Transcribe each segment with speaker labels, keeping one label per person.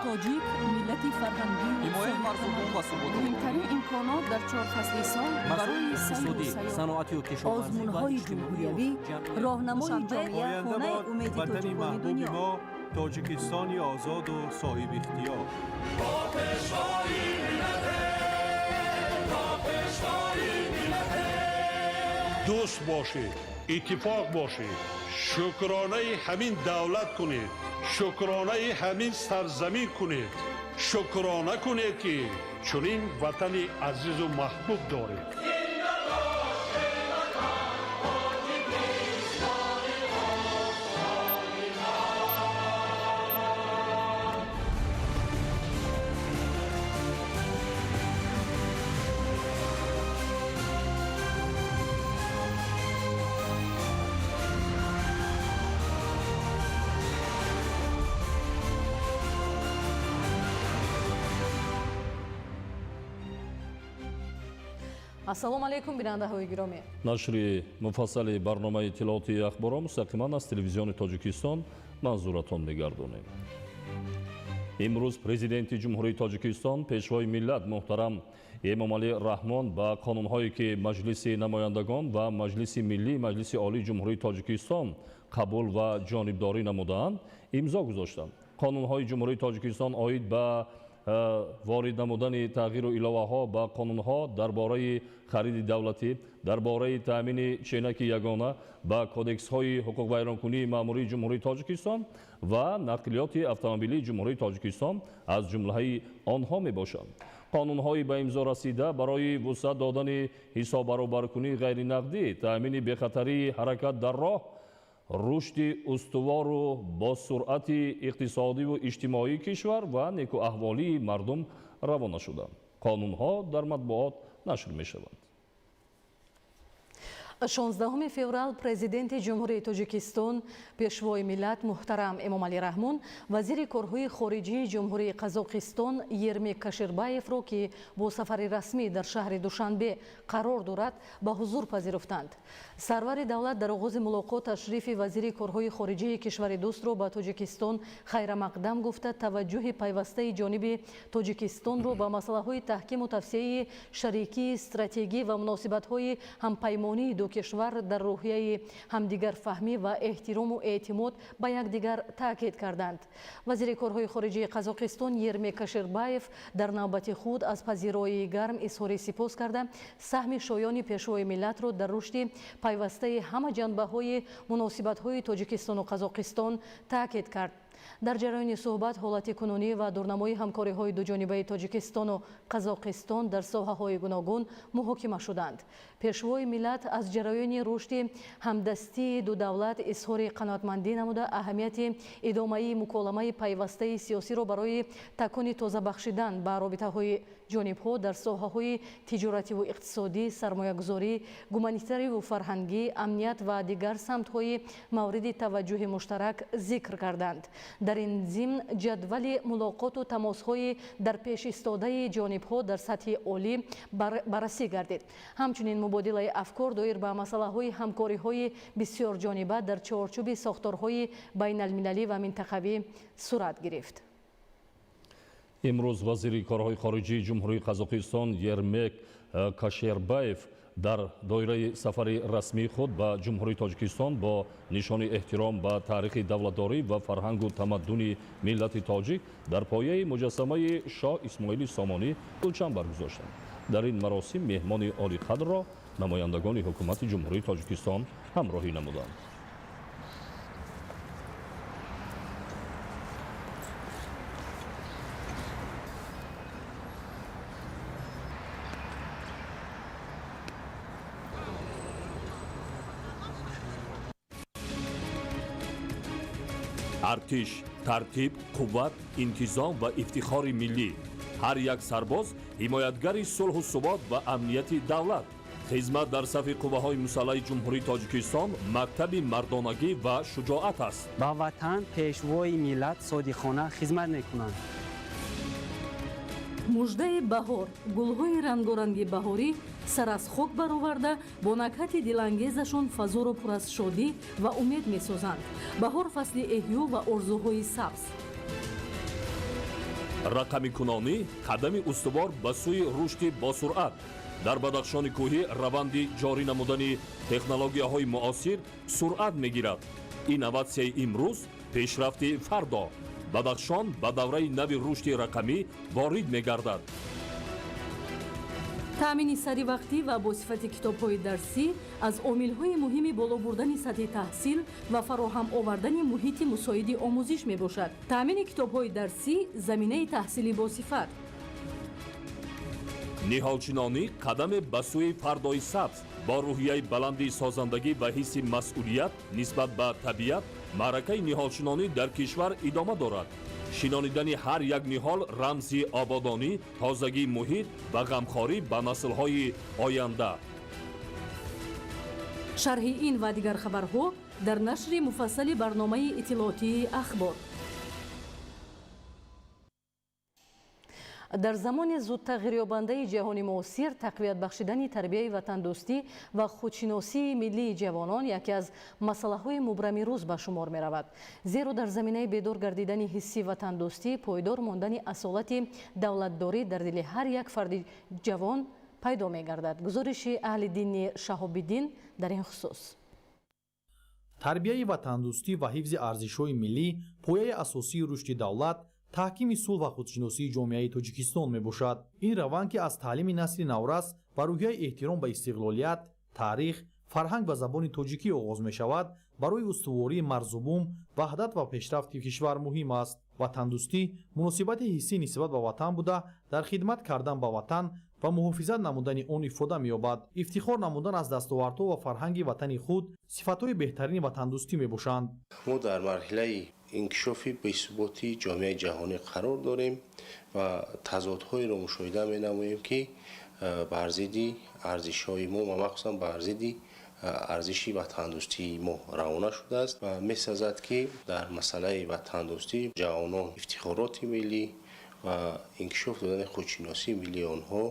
Speaker 1: Тоҷик миллати фарҳангӣ,
Speaker 2: ҳимояи марзубум ва суботу
Speaker 3: муҳимтарин имконот дар чор фасли сол барои сайру сайёҳ,
Speaker 2: саноатию кишоварзӣ,
Speaker 1: озмунҳои ҷумҳуриявӣ, роҳнамои ҷомеа, хонаи умеди
Speaker 4: ватани
Speaker 1: тоҷикони
Speaker 4: маҳбуби
Speaker 1: дунё.
Speaker 4: Мо, Тоҷикистони озоду соҳибихтиёр.
Speaker 5: Дӯст бошед, иттифоқ бошед, шукронаи ҳамин давлат кунед, шукронаи ҳамин сарзамин кунед, шукрона кунед, ки чунин ватани азизу маҳбуб доред.
Speaker 6: Ассалому алайкум, бинандаҳои гиромӣ.
Speaker 7: Нашри муфассали барномаи иттилоотии ахборро мустақиман аз Телевизиони Тоҷикистон манзуратон мегардонем. Имрӯз Президенти Ҷумҳурии Тоҷикистон, Пешвои миллат муҳтарам Эмомалӣ Раҳмон ба қонунҳое, ки Маҷлиси намояндагон ва Маҷлиси Миллии Маҷлиси Олии Ҷумҳурии Тоҷикистон қабул ва ҷонибдорӣ намудаанд, имзо гузоштанд. Қонунҳои Ҷумҳурии Тоҷикистон оид ба ворид намудани тағйиру иловаҳо ба қонунҳо дар бораи хариди давлатӣ, дар бораи таъмини ченаки ягона, ба кодексҳои ҳуқуқвайронкунии маъмурии Ҷумҳурии Тоҷикистон ва нақлиёти автомобилии Ҷумҳурии Тоҷикистон аз ҷумлаи онҳо мебошанд. Қонунҳои ба имзо расида барои вусъат додани ҳисоббаробаркунии ғайринақдӣ, таъмини бехатарии ҳаракат дар роҳ, рушди устувору босуръати иқтисодиву иҷтимоии кишвар ва некӯаҳволии мардум равона шуданд. Қонунҳо дар матбуот нашр мешаванд.
Speaker 6: 16 феврал Президенти Ҷумҳурии Тоҷикистон, Пешвои миллат муҳтарам Эмомалӣ Раҳмон вазири корҳои хориҷии Ҷумҳурии Қазоқистон Ермек Каширбаевро, ки бо сафари расмӣ дар шаҳри Душанбе қарор дорад, ба ҳузур пазируфтанд. Сарвари давлат дар оғози мулоқот ташрифи вазири корҳои хориҷии кишвари дӯстро ба Тоҷикистон хайрамақдам гуфта, таваҷҷӯҳи пайвастаи ҷониби Тоҷикистонро ба масъалаҳои таҳкиму тавсеаи шарикии стратегӣ ва муносибатҳои ҳампаймонии ду кишвар дар рӯҳияи ҳамдигарфаҳмӣ ва эҳтирому эътимод ба якдигар таъкид карданд. Вазири корҳои хориҷии Қазоқистон Ермек Каширбаев дар навбати худ аз пазироии гарм изҳори сипос карда, саҳми шоёни Пешвои миллатро дар рушди пайвастаи ҳама ҷанбаҳои муносибатҳои Тоҷикистону Қазоқистон таъкид кард. Дар ҷараёни суҳбат ҳолати кунунӣ ва дурнамои ҳамкориҳои дуҷонибаи Тоҷикистону Қазоқистон дар соҳаҳои гуногун муҳокима шуданд. Пешвои миллат аз ҷараёни рушди ҳамдастии ду давлат изҳори қаноатмандӣ намуда, аҳамияти идомаи муколамаи пайвастаи сиёсиро барои такони тоза бахшидан ба робитаҳои ҷонибҳо дар соҳаҳои тиҷоративу иқтисодӣ, сармоягузорӣ, гуманитариву фарҳангӣ, амният ва дигар самтҳои мавриди таваҷҷӯҳи муштарак зикр карданд. Дар ин зимн ҷадвали мулоқоту тамосҳои дар пеш истодаи ҷонибҳо дар сатҳи олӣ баррасӣ гардид. Ҳамчунин мубодилаи афкор доир ба масъалаҳои ҳамкориҳои бисёрҷониба дар чорчӯби сохторҳои байналмилалӣ ва минтақавӣ сурат гирифт.
Speaker 7: Имрӯз вазири корҳои хориҷии Ҷумҳурии Қазоқистон Ермек Кашербаев дар доираи сафари расмии худ ба Ҷумҳурии Тоҷикистон бо нишони эҳтиром ба таърихи давлатдорӣ ва фарҳангу тамаддуни миллати тоҷик дар пояи муҷассамаи Шоҳ Исмоили Сомонӣ гулчанбар гузоштанд. Дар ин маросим меҳмони олиқадрро намояндагони ҳукумати Ҷумҳурии Тоҷикистон ҳамроҳӣ намуданд. Артиш тартиб, қувват, интизом ва ифтихори миллӣ. Ҳар як сарбоз ҳимоятгари сулҳу субот ва амнияти давлат. Хизмат дар сафи қувваҳои мусаллаҳи Ҷумҳурии Тоҷикистон мактаби мардонагӣ ва шуҷоат аст.
Speaker 8: Ба Ватан, Пешвои миллат содиқона хизмат мекунанд.
Speaker 6: Муждаи баҳор. Гулҳои рангоранги баҳорӣ сар аз хок бароварда, бо накҳати дилангезашон фазоро пур аз шодӣ ва умед месозанд. Баҳор — фасли эҳё ва орзуҳои сабз.
Speaker 7: Рақамикунонӣ қадами устувор ба сӯи рушди босуръат. Дар Бадахшони кӯҳӣ раванди ҷорӣ намудани технологияҳои муосир суръат мегирад. Инноватсияи имрӯз, пешрафти фардо. Бадахшон ба давраи нави рушди рақамӣ ворид мегардад.
Speaker 6: Таъмини саривақтӣ ва бо сифати китобҳои дарсӣ аз омилҳои муҳими боло бурдани сатҳи таҳсил ва фароҳам овардани муҳити мусоиди омӯзиш мебошад. Таъмини китобҳои дарсӣ заминаи таҳсили босифат.
Speaker 7: Ниҳолчинонӣ қадаме ба сӯи фардои сабз. Бо рӯҳияи баланди созандагӣ ва ҳисси масъулият нисбат ба табиат маъракаи ниҳолшинонӣ дар кишвар идома дорад. Шинонидани ҳар як ниҳол рамзи ободонӣ, тозагии муҳит ва ғамхорӣ ба наслҳои оянда.
Speaker 6: Шарҳи ин ва дигар хабарҳо дар нашри муфассали барномаи иттилоотии «Ахбор». Дар замони зудтағйирёбандаи ҷаҳони муосир тақвият бахшидани тарбияи ватандӯстӣ ва худшиносии миллии ҷавонон яке аз масъалаҳои мубрами рӯз ба шумор меравад. Зеро дар заминаи бедор гардидани ҳисси ватандӯстӣ пойдор мондани асолати давлатдорӣ дар дили ҳар як фарди ҷавон пайдо мегардад. Гузориши Аҳлиддини Шаҳобиддин дар ин хусус.
Speaker 9: Тарбияи ватандӯстӣ ва ҳифзи арзишҳои миллӣ пояи асосии рушди давлат, таҳкими сулҳ ва худшиносии ҷомеаи Тоҷикистон мебошад. Ин раванд, ки аз таълими насли наврас ва рӯҳияи эҳтиром ба истиқлолият, таърих, фарҳанг ва забони тоҷикӣ оғоз мешавад, барои устувории марзубум, ваҳдат ва пешрафти кишвар муҳим аст. Ватандӯстӣ муносибати ҳиссӣ нисбат ба ватан буда, дар хидмат кардан ба ватан ва муҳофизат намудани он ифода меёбад. Ифтихор намудан аз дастовардҳо ва фарҳанги ватани худ сифатҳои беҳтарини ватандӯстӣ мебошанд.
Speaker 10: Мо дар марҳилаи инкишофи бесуботи ҷомеаи ҷаҳонӣ қарор дорем ва тазодҳоеро мушоҳида менамоем, ки бар зидди арзишҳои мо ва махсусан бар зидди арзиши ватандӯстии мо равона шудааст ва месазад, ки дар масъалаи ватандӯстӣ ҷавонон ифтихороти миллӣ ва инкишоф додани худшиносии миллии онҳо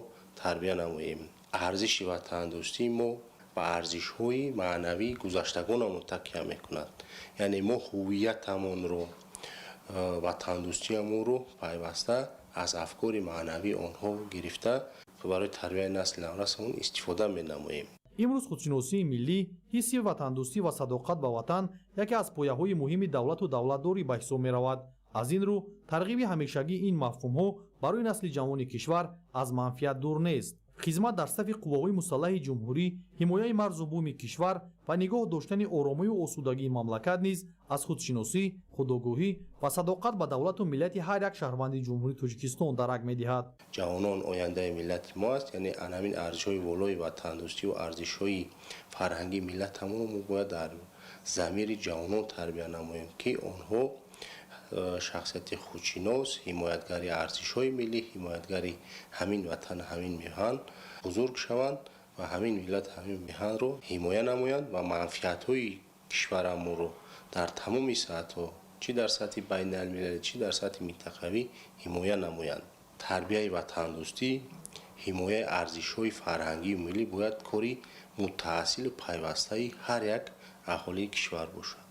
Speaker 10: тарбия намоем. Арзиши ватандӯстии мо ба арзишҳои маънавии гузаштагонамон такя мекунад. Яъне мо ҳувиятамонро, ватандӯстиамонро пайваста аз афкори маънавии онҳо гирифта барои тарбияи насли наврасамон истифода менамоем.
Speaker 9: Имрӯз худшиносии миллӣ, ҳисси ватандӯстӣ ва садоқат ба ватан яке аз пояҳои муҳими давлату давлатдорӣ ба ҳисоб меравад. Аз ин рӯ тарғиби ҳамешагии ин мафҳумҳо барои насли ҷавони кишвар аз манфиат дур нест. Хизмат дар сафи қувваҳои мусаллаҳи ҷумҳурӣ, ҳимояи марзу буми кишвар ва нигоҳ доштани оромию осудагии мамлакат низ аз худшиносӣ, худогоҳӣ ва садоқат ба давлату миллати ҳар як шаҳрванди Ҷумҳурии Тоҷикистон дарак медиҳад.
Speaker 10: Ҷавонон ояндаи миллати мо аст, яъне ан ҳамин арзишҳои волои ватандӯстӣ ва арзишҳои фарҳангии миллатамонро мо бояд дар замири ҷавонон тарбия намоем, ки онҳо шахсияти худшинос, ҳимоятгари арзишҳои миллӣ, ҳимоятгари ҳамин ватан, ҳамин меҳан бузург шаванд ва ҳамин миллат, ҳамин меҳанро ҳимоя намоянд ва манфиатҳои кишварамонро дар тамоми сатҳҳо, чӣ дар сатҳи байналмилалӣ, чӣ дар сатҳи минтақавӣ ҳимоя намоянд. Тарбияи ватандӯстӣ, ҳимояи арзишҳои фарҳангию миллӣ бояд кори мутаассилу пайвастаи ҳар як аҳолии кишвар бошад.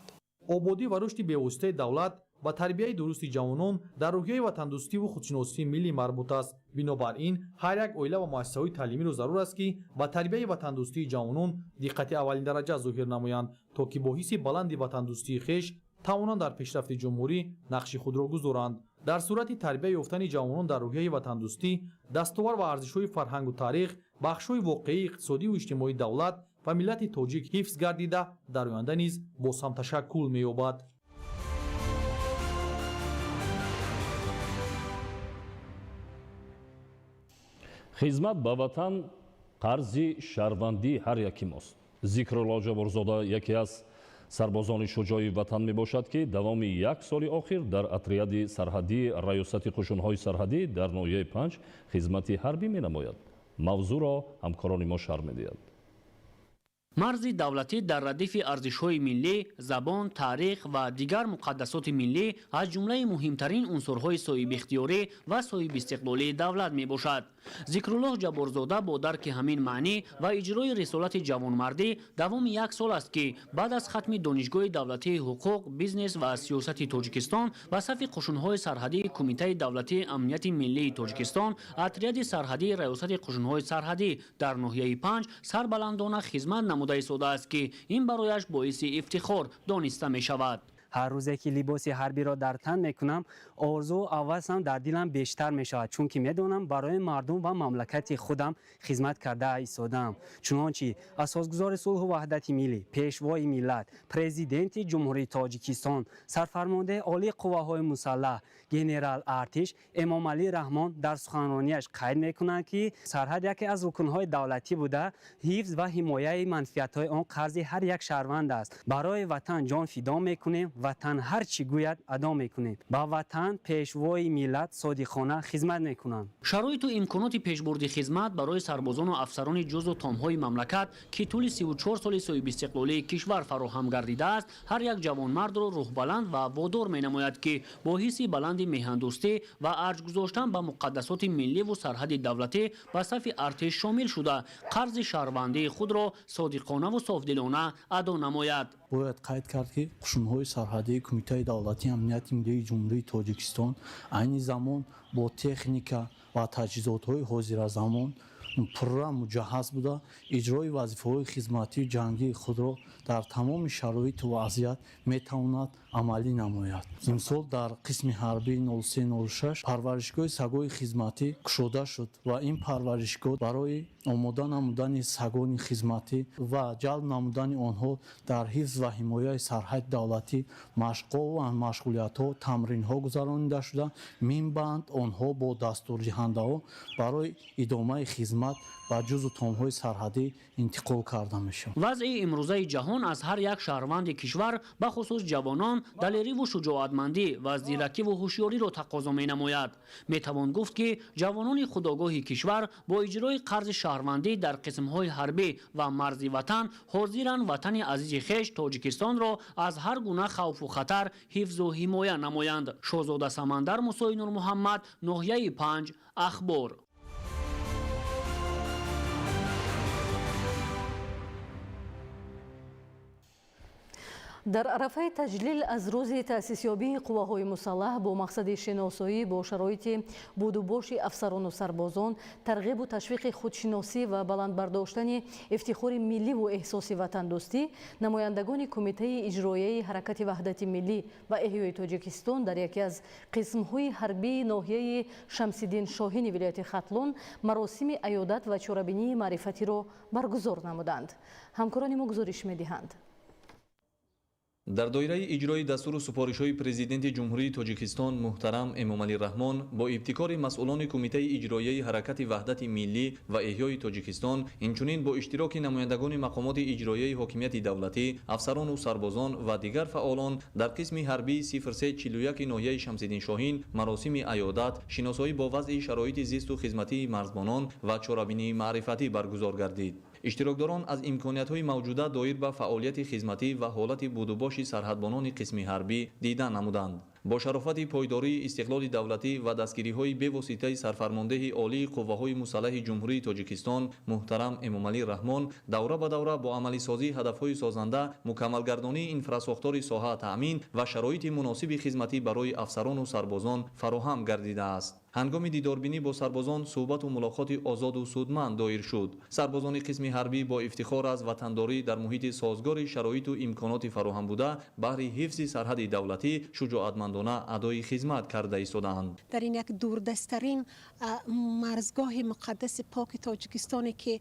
Speaker 9: Ободӣ ва рушди бевоситаи давлат ба тарбияи дурусти ҷавонон дар рӯҳияи ватандӯстиву худшиносии миллӣ марбут аст. Бинобар ин ҳар як оила ва муассисаҳои таълимиро зарур аст, ки ба тарбияи ватандӯстии ҷавонон диққати аввалиндараҷа зоҳир намоянд, то ки бо ҳисси баланди ватандӯстии хеш тавонанд дар пешрафти ҷумҳурӣ нақши худро гузоранд. Дар сурати тарбия ёфтани ҷавонон дар рӯҳияи ватандӯстӣ, дастовар ва арзишҳои фарҳангу таърих, бахшҳои воқеии иқтисодиву иҷтимоии давлат ва миллати тоҷик ҳифз гардида, дар оянда низ боз ҳам ташаккул меёбад.
Speaker 7: Хизмат ба ватан қарзи шаҳрвандии ҳар яки мост. Зикрулло Ҷабборзода яке аз сарбозони шуҷои ватан мебошад, ки давоми як соли охир дар отряди сарҳадии раёсати қушунҳои сарҳадӣ дар ноҳияи Панҷ хизмати ҳарбӣ менамояд. Мавзӯъро ҳамкорони мо шарҳ медиҳанд.
Speaker 11: Марзи давлатӣ дар радифи арзишҳои миллӣ, забон, таърих ва дигар муқаддасоти миллӣ аз ҷумлаи муҳимтарин унсурҳои соҳибихтиёрӣ ва соҳибистиқлолии давлат мебошад. Зикруллоҳ Ҷабборзода бо дарки ҳамин маънӣ ва иҷрои рисолати ҷавонмардӣ давоми як сол аст, ки баъд аз хатми Донишгоҳи давлатии ҳуқуқ, бизнес ва сиёсати Тоҷикистон ба сафи қушунҳои сарҳадии Кумитаи давлатии амнияти миллии Тоҷикистон, отряди сарҳадии Раёсати қушунҳои сарҳадӣ дар ноҳияи Панҷ сарбаландона хизмат намуда истодааст, ки ин барояш боиси ифтихор дониста мешавад.
Speaker 8: Ҳар рӯзе ки либоси ҳарбиро дар тан мекунам, орзу ҳавасам дар дилам бештар мешавад, чунки медонам барои мардум ва мамлакати худам хизмат карда истодаам. Чунончи асосгузори сулҳу ваҳдати миллӣ, Пешвои миллат, Президенти Ҷумҳурии Тоҷикистон, Сарфармондаи Олии Қувваҳои Мусаллаҳ, генерал артиш Эмомалӣ Раҳмон дар суханронияш қайд мекунанд, ки сарҳад яке аз рукнҳои давлатӣ буда, ҳифз ва ҳимояи манфиатҳои он қарзи ҳар як шаҳрванд аст. Барои ватан ҷон фидо мекунем, ватан ҳар чӣ гӯяд адо мекунем. Ба ватан, Пешвои миллат содиқона хизмат мекунам.
Speaker 11: Шароиту имконоти пешбурди хизмат барои сарбозону афсарони ҷузу томҳои мамлакат, ки тӯли 34 соли соҳибистиқлолии кишвар фароҳам гардидааст, ҳар як ҷавонмардро рӯҳбаланд ва водор менамояд, ки бо ҳисси баланди меҳандӯстӣ ва арҷ гузоштан ба муқаддасоти милливу сарҳади давлатӣ ба сафи артиш шомил шуда, қарзи шаҳрвандии худро содиқонаву софдилона адо намояд.
Speaker 12: Бояд қайд кард, ки қушунҳои сарҳадии Кумитаи давлатии амнияти миллии Ҷумҳурии Тоҷикистон айни замон бо техника ва таҷҳизотҳои ҳозиразамон пурра муҷаҳҳаз буда, иҷрои вазифаҳои хизматии ҷангии худро дар тамоми шароиту вазъият метавонад амалӣ намояд. Имсол дар қисми ҳарбии 0306 парваришгоҳи сагои хизматӣ кушода шуд ва ин парваришгоҳ барои омода намудани сагони хизматӣ ва ҷалб намудани онҳо дар ҳифз ва ҳимояи сарҳади давлатӣ машқҳо ва машғулиятҳо, тамринҳо гузаронида шуда, минбаъд онҳо бо дастурдиҳандаҳо барои идомаи хизмат ба ҷузу томҳои сарҳадӣ интиқол карда мешавад.
Speaker 11: Вазъи имрӯзаи ҷаҳон аз ҳар як шаҳрванди кишвар, бахусус ҷавонон, далериву шуҷоатмандӣ ва зиракиву ҳушёриро тақозо менамояд. Метавон гуфт, ки ҷавонони худогоҳи кишвар бо иҷрои қарзи шаҳрвандӣ дар қисмҳои ҳарбӣ ва марзи ватан ҳозиранд ватани азизи хеш Тоҷикистонро аз ҳар гуна хавфу хатар ҳифзу ҳимоя намоянд. Шоҳзода Самандар, Мусои Нурмуҳаммад, ноҳияи Панҷ, Ахбор.
Speaker 6: Дар арафаи таҷлил аз рӯзи таъсисёбии қувваҳои мусаллаҳ бо мақсади шиносоӣ бо шароити будубоши афсарону сарбозон, тарғибу ташвиқи худшиносӣ ва баланд бардоштани ифтихори милливу эҳсоси ватандӯстӣ, намояндагони Кумитаи иҷроияи Ҳаракати ваҳдати миллӣ ва эҳёи Тоҷикистон дар яке аз қисмҳои ҳарбии ноҳияи Шамсиддин Шоҳини вилояти Хатлон маросими аёдат ва чорабинии маърифатиро баргузор намуданд. Ҳамкорони мо гузориш медиҳанд.
Speaker 13: Дар доираи иҷрои дастуру супоришҳои Президенти Ҷумҳурии Тоҷикистон муҳтарам Эмомалӣ Раҳмон бо ибтикори масъулони Кумитаи иҷроияи Ҳаракати ваҳдати миллӣ ва эҳёи Тоҷикистон, инчунин бо иштироки намояндагони мақомоти иҷроияи ҳокимияти давлатӣ, афсарону сарбозон ва дигар фаъолон дар қисми ҳарбии 0341 ноҳияи Шамсиддин Шоҳин маросими аёдат, шиносоӣ бо вазъи шароити зисту хизматии марзбонон ва чорабинии маърифатӣ баргузор гардид. Иштирокдорон аз имкониятҳои мавҷуда доир ба фаъолияти хизматӣ ва ҳолати будубоши сарҳадбонони қисми ҳарбӣ дида намуданд. Бо шарофати пойдории истиқлоли давлатӣ ва дастгириҳои бевоситаи сарфармондеҳи Олии Қувваҳои Мусаллаҳи Ҷумҳурии Тоҷикистон муҳтарам Эмомалӣ Раҳмон давра ба давра бо амалисозии ҳадафҳои созанда, мукаммалгардонии инфрасохтори соҳа таъмин ва шароити муносиби хизматӣ барои афсарону сарбозон фароҳам гардидааст. Ҳангоми дидорбинӣ бо сарбозон суҳбату мулоқоти озоду судманд доир шуд. Сарбозони қисми ҳарбӣ бо ифтихор аз ватандорӣ дар муҳити созгори шароиту имконоти фароҳам буда баҳри ҳифзи сарҳади давлатӣ шуҷоатмандона адои хизмат карда истодаанд.
Speaker 14: Дар ин як дурдасттарин марзгоҳи муқаддаси поки Тоҷикистоне, ки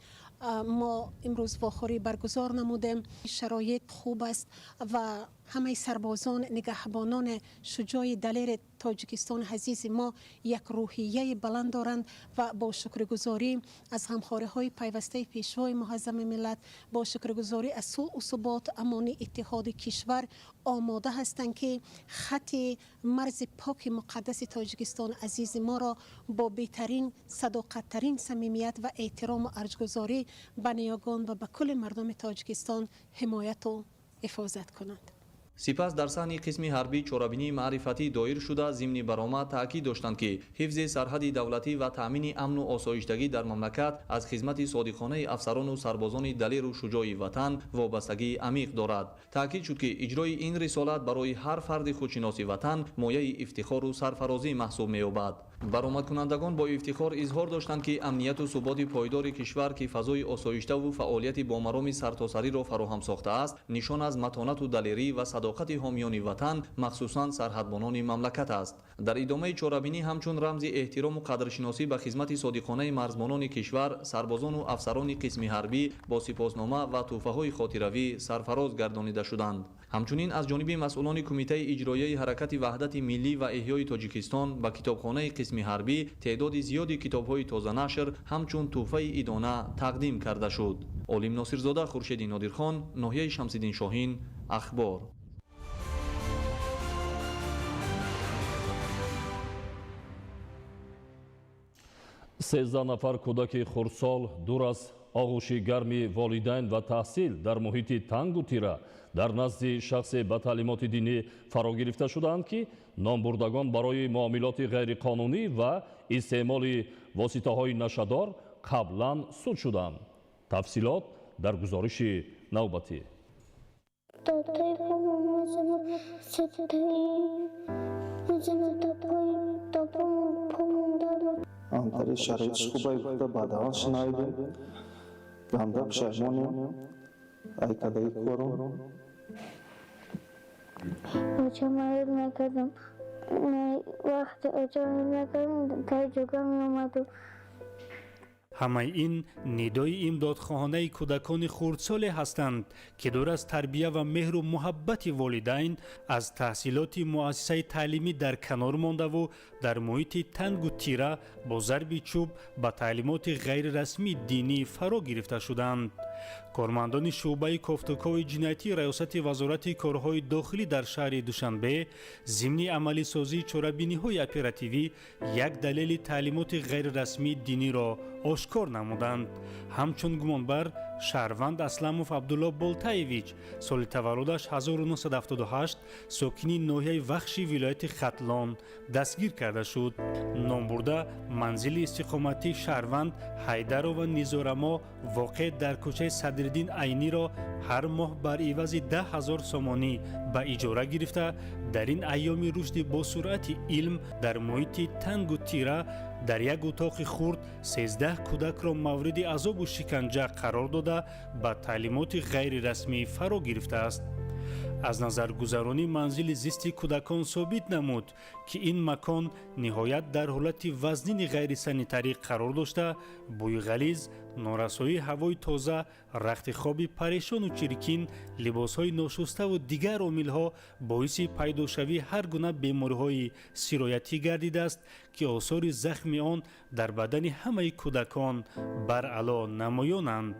Speaker 14: мо имрӯз вохӯрӣ баргузор намудем, шароит хуб аст ва ҳамаи сарбозон, нигаҳбонони шуҷои далери Тоҷикистони азизи мо як рӯҳияи баланд доранд ва бо шукргузорӣ аз ғамхориҳои пайвастаи Пешвои муаззами миллат, бо шукргузорӣ аз сулҳу субот, амони иттиҳоди кишвар омода ҳастанд, ки хати марзи поки муқаддаси Тоҷикистони азизи моро бо беҳтарин, садоқаттарин самимият ва эҳтирому арҷгузорӣ ба ниёгон ва ба кулли мардуми Тоҷикистон ҳимояту ҳифозат кунанд.
Speaker 13: Сипас дар саҳни қисми ҳарбӣ чорабинии маърифатӣ доир шуда, зимни баромад таъкид доштанд, ки ҳифзи сарҳади давлатӣ ва таъмини амну осоиштагӣ дар мамлакат аз хизмати содиқонаи афсарону сарбозони далеру шуҷои ватан вобастагии амиқ дорад. Таъкид шуд, ки иҷрои ин рисолат барои ҳар фарди худшиноси ватан мояи ифтихору сарфарозӣ маҳсуб меёбад. Баромадкунандагон бо ифтихор изҳор доштанд, ки амнияту суботи пойдори кишвар, ки фазои осоиштаву фаъолияти бомароми сартосариро фароҳам сохтааст, нишон аз матонату далерӣ ва садоқати ҳомиёни ватан, махсусан сарҳадбонони мамлакат аст. Дар идомаи чорабинӣ ҳамчун рамзи эҳтирому қадршиносӣ ба хизмати содиқонаи марзбонони кишвар, сарбозону афсарони қисми ҳарбӣ бо сипоснома ва тӯҳфаҳои хотиравӣ сарфароз гардонида шуданд. Ҳамчунин аз ҷониби масъулони Кумитаи иҷроияи ҳаракати ваҳдати миллӣ ва эҳёи Тоҷикистон ба китобхонаи қисми ҳарбӣ теъдоди зиёди китобҳои тозанашр ҳамчун тӯҳфаи идона тақдим карда шуд. Олим Носирзода, Хуршеди Нодирхон, ноҳияи Шамсиддин Шоҳин, Ахбор.
Speaker 7: 13 нафар кӯдаки хурдсол дур аз оғӯши гарми волидайн ва таҳсил дар муҳити тангу тира дар назди шахсе ба таълимоти динӣ фаро гирифта шудаанд, ки номбурдагон барои муомилоти ғайриқонунӣ ва истеъмоли воситаҳои нашадор қаблан суд шуданд. Тафсилот дар гузориши навбатӣ.
Speaker 15: Антари шароитш хубай гуфта баъдаван шинавидем, ганда пушаймонем, айкадаи корум.
Speaker 16: Оча маёд мекардам, вақте оча мекардам, тай ҷога меомаду.
Speaker 17: Ҳамаи ин нидои имдодхоҳонаи кӯдакони хурдсоле ҳастанд, ки дур аз тарбия ва меҳру муҳаббати волидайн аз таҳсилоти муассисаи таълимӣ дар канор мондаву дар муҳити тангу тира бо зарби чӯб ба таълимоти ғайрирасмии динӣ фаро гирифта шуданд. Кормандони шӯъбаи кофтукови ҷиноятии Раёсати Вазорати корҳои дохилӣ дар шаҳри Душанбе зимни амалисозии чорабиниҳои оперативӣ як далели таълимоти ғайрирасмии диниро ошкор намуданд. Ҳамчун гумонбар шаҳрванд Асламов Абдулло Болтаевич, соли таваллудаш 1978, сокини ноҳияи Вахши вилояти Хатлон дастгир карда шуд. Номбурда манзили истиқоматии шаҳрванд Ҳайдарова Низорамо, воқеъ дар кӯчаи Садриддин Айниро ҳар моҳ бар ивази 10 000 сомонӣ ба иҷора гирифта, дар ин айёми рушди босуръати илм дар муҳити тангу тира дар як утоқи хурд 13 кӯдакро мавриди азобу шиканҷа қарор дода, ба таълимоти ғайрирасмӣ фаро гирифтааст. Аз назаргузаронии манзили зисти кӯдакон собит намуд, ки ин макон ниҳоят дар ҳолати вазнини ғайрисанитарӣ қарор дошта, бӯи ғализ, норасоии ҳавои тоза, рахти хоби парешону чиркин, либосҳои ношуставу дигар омилҳо боиси пайдошавии ҳар гуна бемориҳои сироятӣ гардидааст, ки осори захми он дар бадани ҳамаи кӯдакон баръало намоёнанд.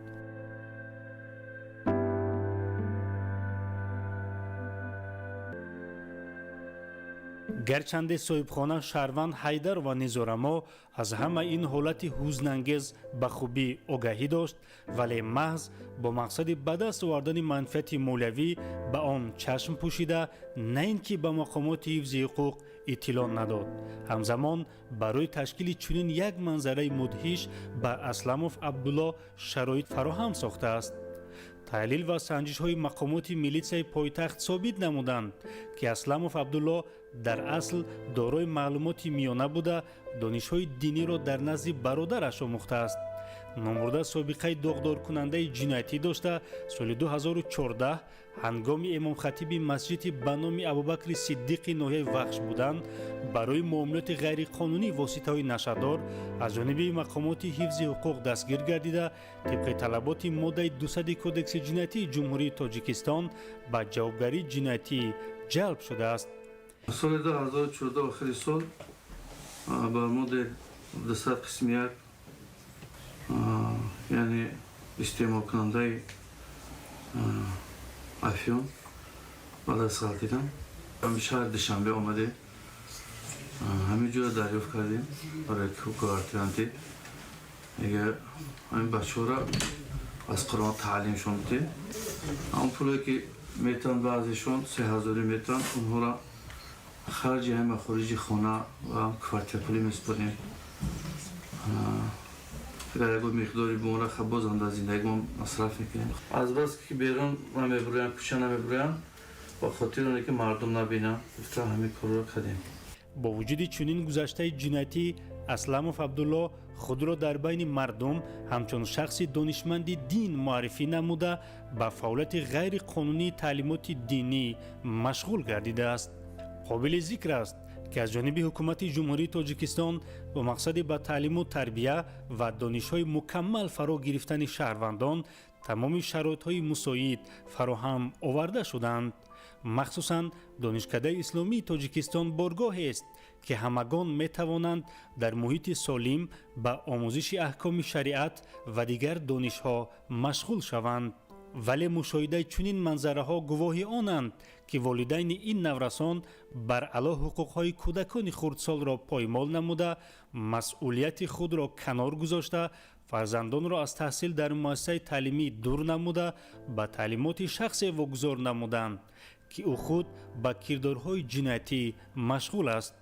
Speaker 17: Гарчанде соҳибхона шаҳрванд Ҳайдарова Низорамо аз ҳама ин ҳолати ҳузнангез ба хубӣ огаҳӣ дошт, вале маҳз бо мақсади ба даст овардани манфиати молиявӣ ба он чашм пӯшида, на ин ки ба мақомоти ҳифзи ҳуқуқ иттилоъ надод. Ҳамзамон барои ташкили чунин як манзараи мудҳиш ба Асламов Абдулло шароит фароҳам сохтааст. Таҳлил ва санҷишҳои мақомоти милитсияи пойтахт собит намуданд, ки Асламов Абдулло дар асл дорои маълумоти миёна буда, донишҳои диниро дар назди бародараш омӯхтааст. Номбурда собиқаи доғдоркунандаи ҷиноятӣ дошта, соли 2014 ҳангоми имомхатиби масҷиди ба номи Абубакри Сиддиқи ноҳияи Вахш будан барои муомилоти ғайриқонунии воситаҳои нашъадор аз ҷониби мақомоти ҳифзи ҳуқуқ дастгир гардида, тибқи талаботи моддаи 200 Кодекси ҷиноятии Ҷумҳурии Тоҷикистон ба ҷавобгарии ҷиноятӣ ҷалб шудааст.
Speaker 18: Соли 2014 охири сол ба моддаи 200 қисми 1, яъне истеъмолкунандаи афён, ба даст ғалтидам. Ҳами шаҳри Душанбе омадем, ҳамин ҷоя дарёфт кардем барои квартирантӣ. Дигар ҳамин бачаҳоро аз Қуръон таълимшон бидем. Ҳамон пуле ки метавон, баъзешон 3000 метавон, онҳоро харҷи ҳама хориҷи хона ва квартирапулӣ месупорем. Агар ягон миқдори бимона, боз ҳам дар зиндагимон масраф мекунем. Азбас ки берун намебуроянд, кӯча намебуроянд, ба хотири оне ки мардум набинанд, гуфта ҳамин корро кардем.
Speaker 17: Бо вуҷуди чунин гузаштаи ҷиноятӣ, Асламов Абдулло худро дар байни мардум ҳамчун шахси донишманди дин муаррифӣ намуда, ба фаъолияти ғайриқонунии таълимоти динӣ машғул гардидааст. Қобили зикр аст, ки аз ҷониби ҳукумати Ҷумҳурии Тоҷикистон бо мақсади ба таълиму тарбия ва донишҳои мукаммал фаро гирифтани шаҳрвандон тамоми шароитҳои мусоид фароҳам оварда шуданд. Махсусан, Донишкадаи исломии Тоҷикистон боргоҳест, ки ҳамагон метавонанд дар муҳити солим ба омӯзиши аҳкоми шариат ва дигар донишҳо машғул шаванд. Вале мушоҳидаи чунин манзараҳо гувоҳи онанд, ки волидайни ин наврасон бар ало ҳуқуқҳои кӯдакони хурдсолро поймол намуда, масъулияти худро канор гузошта, фарзандонро аз таҳсил дар муассисаи таълимӣ дур намуда, ба таълимоти шахсе вогузор намуданд, ки ӯ худ ба кирдорҳои ҷиноятӣ машғул аст.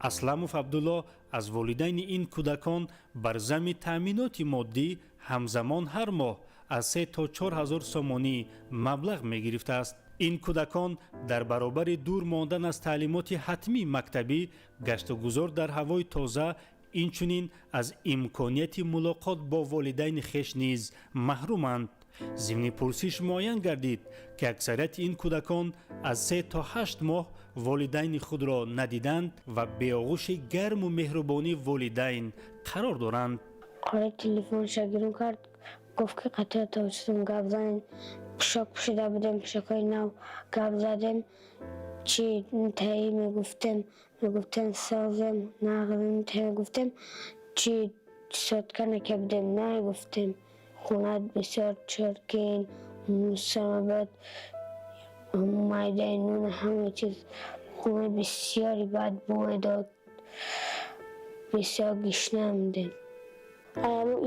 Speaker 17: Асламов Абдулло аз волидайни ин кӯдакон бар зами таъминоти моддӣ ҳамзамон ҳар моҳ аз 3 то 4 ҳазор сомонӣ маблағ мегирифтааст. Ин кӯдакон дар баробари дур мондан аз таълимоти ҳатмии мактабӣ, гаштугузор дар ҳавои тоза, инчунин аз имконияти мулоқот бо волидайни хеш низ маҳруманд. Зимни пурсиш муайян гардид, ки аксарияти ин кӯдакон аз 3 то 8 моҳ волидайни худро надиданд ва беоғӯши гарму меҳрубонии волидайн қарор доранд.
Speaker 16: Қори телефонша гирон кард, гуфт, ки қатъия тавситум гап занед. Пӯшок пӯшида будем, пӯшокҳои нав, гап задем. Чӣ таи мегуфтем, мегуфтем созем, нағзем, таи мегуфтем, чӣ сотка наке будем, нагуфтем. Хона бисёр чиркин, мусамабад, майдаи нун, ҳама чиз, хона бисёри бад бӯ медод, бисёр гишна будем.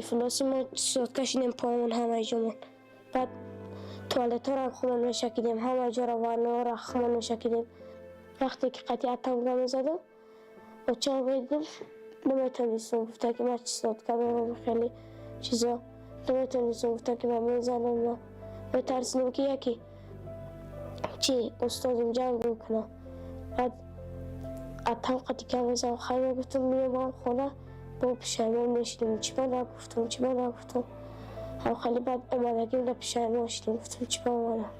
Speaker 19: Ифлоси мо сотка шидем, поямон, ҳамаи ҷомон. Баъд туалетҳоро худмон мешакидем, ҳама ҷоро, ваннаҳоро худмон мешакидем. Вақте ки қатъиятам гап мезадам, очам мегуфт, наметонистам, гуфта ки ман чистотка дорам, хеле чизо наметонистам, гуфта ки ман мезанам. Метарсидам, ки яке чи устодам ҷанг мекунад. Баъд атам қати гап мезадам, хай, мегуфтам, меомадам хона, бо пушаймон мешидем, чӣ ба нагуфтам, чӣ ба нагуфтам. Ҳам хеле баъд омадагим да пушаймон шидем, гуфтам, чӣ ба омадам.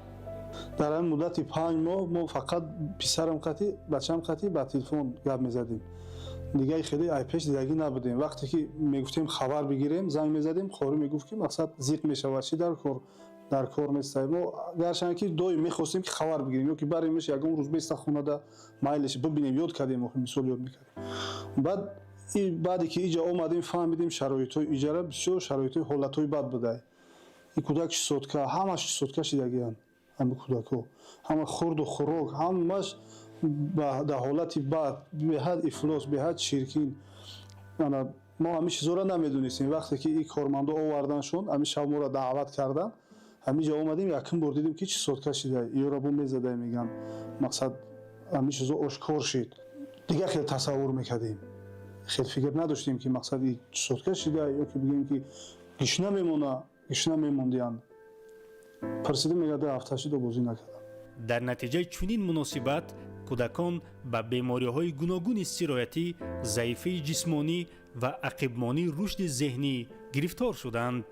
Speaker 15: Дар ҳамин муддати 5 моҳ мо фақат писарам қати, бачам қати ба телефон гап мезадем. Дигаи хеле айпеш дидагӣ набудем. Вақте ки мегуфтем хабар бигирем, занг мезадем, қорӣ мегуфт, ки мақсад зиқ мешавад, чӣ дар кор, дар кор нестай. Мо гарчанд ки доим мехостем, ки хабар бигирем ё ки баремш, ягон рӯз беста хонада, майлеш бибинем, ёд кардем, мисол ёд мекардем. Баъд баъде ки иҷа омадем, фаҳмидем шароитҳои иҷара бисёр шароитҳои ҳолатҳои бад буда. И кӯдак чистотка, ҳамаш чистотка шидагиянд. Ҳама кӯдакҳо, ҳама хурду хӯрок, ҳамаш дар ҳолати бад, беҳад ифлос, беҳад чиркин. Мо ҳамин чизҳоро намедонистем. Вақте ки и кормандо оварданшон, ҳамин шаб моро даъват кардан, ҳамин ҷо омадем, якум бор дидем, ки чистотка шида, ёро бо мезадай, меган, мақсад ҳамин чизо ошкор шид. Дигар хел тасаввур мекардем, хел фикр надоштем, ки мақсад и чистотка шида ё ки бигӯем, ки гишна мемона, гишна мемондиянд. Пурсидем, мега, 2 ҳафта шидо бозӣ накардам.
Speaker 17: Дар натиҷаи чунин муносибат кӯдакон ба бемориҳои гуногуни сироятӣ, заифии ҷисмонӣ ва ақибмонии рушди зеҳнӣ гирифтор шуданд.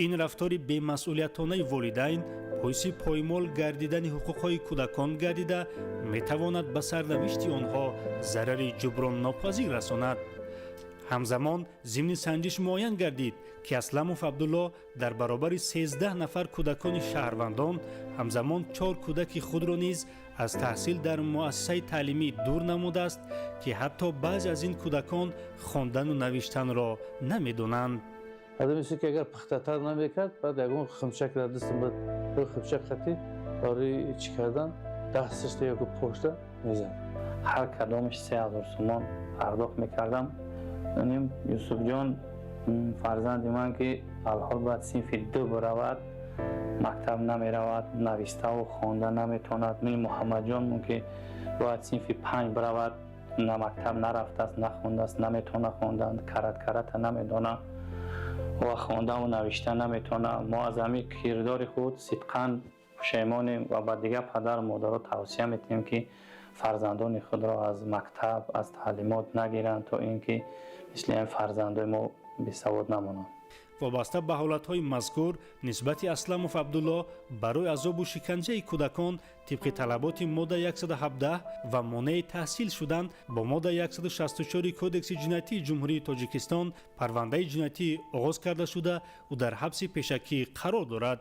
Speaker 17: Ин рафтори бемасъулиятонаи волидайн боиси поймол гардидани ҳуқуқҳои кӯдакон гардида, метавонад ба сарнавишти онҳо зарари ҷуброннопазир расонад. Ҳамзамон, зимни санҷиш муайян гардид, ки Асламов Абдулло дар баробари 13 нафар кӯдакони шаҳрвандон ҳамзамон чор кӯдаки худро низ аз таҳсил дар муассисаи таълимӣ дур намудааст, ки ҳатто баъзе аз ин кӯдакон хондану навиштанро намедонанд.
Speaker 18: Одам ки агар пухтатар намекард, баъд ягон химчак дар дастам буд, химчак қати барои чӣ кардан дасташта ёки пошта мезад.
Speaker 20: Ҳар кадомаш 3000 сомон пардохт мекардам. Ним Юсуфҷон. Фарзанди ман ки алҳол бояд синфи 2 биравад, мактаб намеравад, навиставу хонда наметавонад. Мин Муҳаммадҷон ки бояд синфи 5 биравад, на мактаб нарафтааст, нахондааст, наметавона хондан, карат-карата намедона ва хондаву навишта наметавона. Мо аз ҳамин кирдори худ сидқан пушаймонем ва ба дигар падару модаро тавсия метиҳем, ки фарзандони худро аз мактаб, аз таълимот нагиранд, то ин ки мисли ҳамин фарзандои мо бесавод намонанд.
Speaker 17: Вобаста ба ҳолатҳои мазкур нисбати Асламов Абдулло барои азобу шиканҷаи кӯдакон тибқи талаботи модда 117 ва монеи таҳсил шудан бо модда 164 Кодекси ҷиноятии Ҷумҳурии Тоҷикистон парвандаи ҷиноятӣ оғоз карда шуда, ӯ дар ҳабси пешакӣ қарор дорад.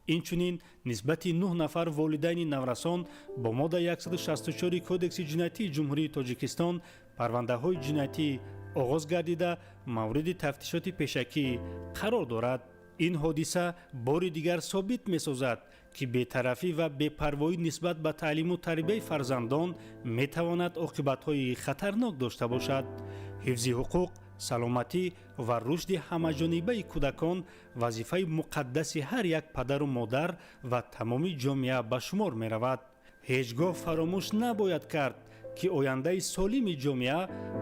Speaker 17: Инчунин нисбати 9 нафар волидайни наврасон бо модда 164 Кодекси ҷиноятии Ҷумҳурии Тоҷикистон парвандаҳои ҷиноятӣ оғоз гардида, мавриди тафтишоти пешакӣ қарор дорад. Ин ҳодиса бори дигар собит месозад, ки бетарафӣ ва бепарвоӣ нисбат ба таълиму тарбияи фарзандон метавонад оқибатҳои хатарнок дошта бошад. Ҳифзи ҳуқуқ, саломатӣ ва рушди ҳамаҷонибаи кӯдакон вазифаи муқаддаси ҳар як падару модар ва тамоми ҷомеа ба шумор меравад. Ҳеҷ гоҳ фаромӯш набояд кард, ки ояндаи солими ҷомеа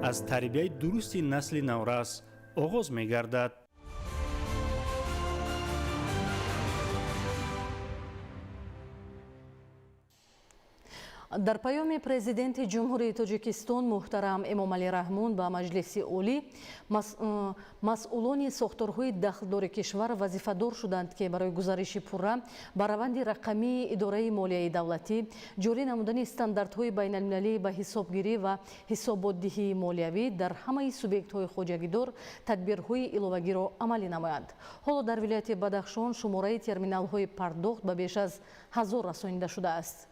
Speaker 17: аз тарбияи дурусти насли наврас оғоз мегардад.
Speaker 6: Дар паёми Президенти Ҷумҳурии Тоҷикистон муҳтарам Эмомалӣ Раҳмон ба Маҷлиси Олӣ масъулони сохторҳои дахлдори кишвар вазифадор шуданд, ки барои гузариши пурра ба раванди рақамии идораи молияи давлатӣ, ҷорӣ намудани стандартҳои байналмилалӣ ба ҳисобгирӣ ва ҳисоботдиҳии молиявӣ дар ҳамаи субъектҳои хоҷагидор тадбирҳои иловагиро амалӣ намоянд. Ҳоло дар вилояти Бадахшон шумораи терминалҳои пардохт ба беш аз 1000 расонида шудааст.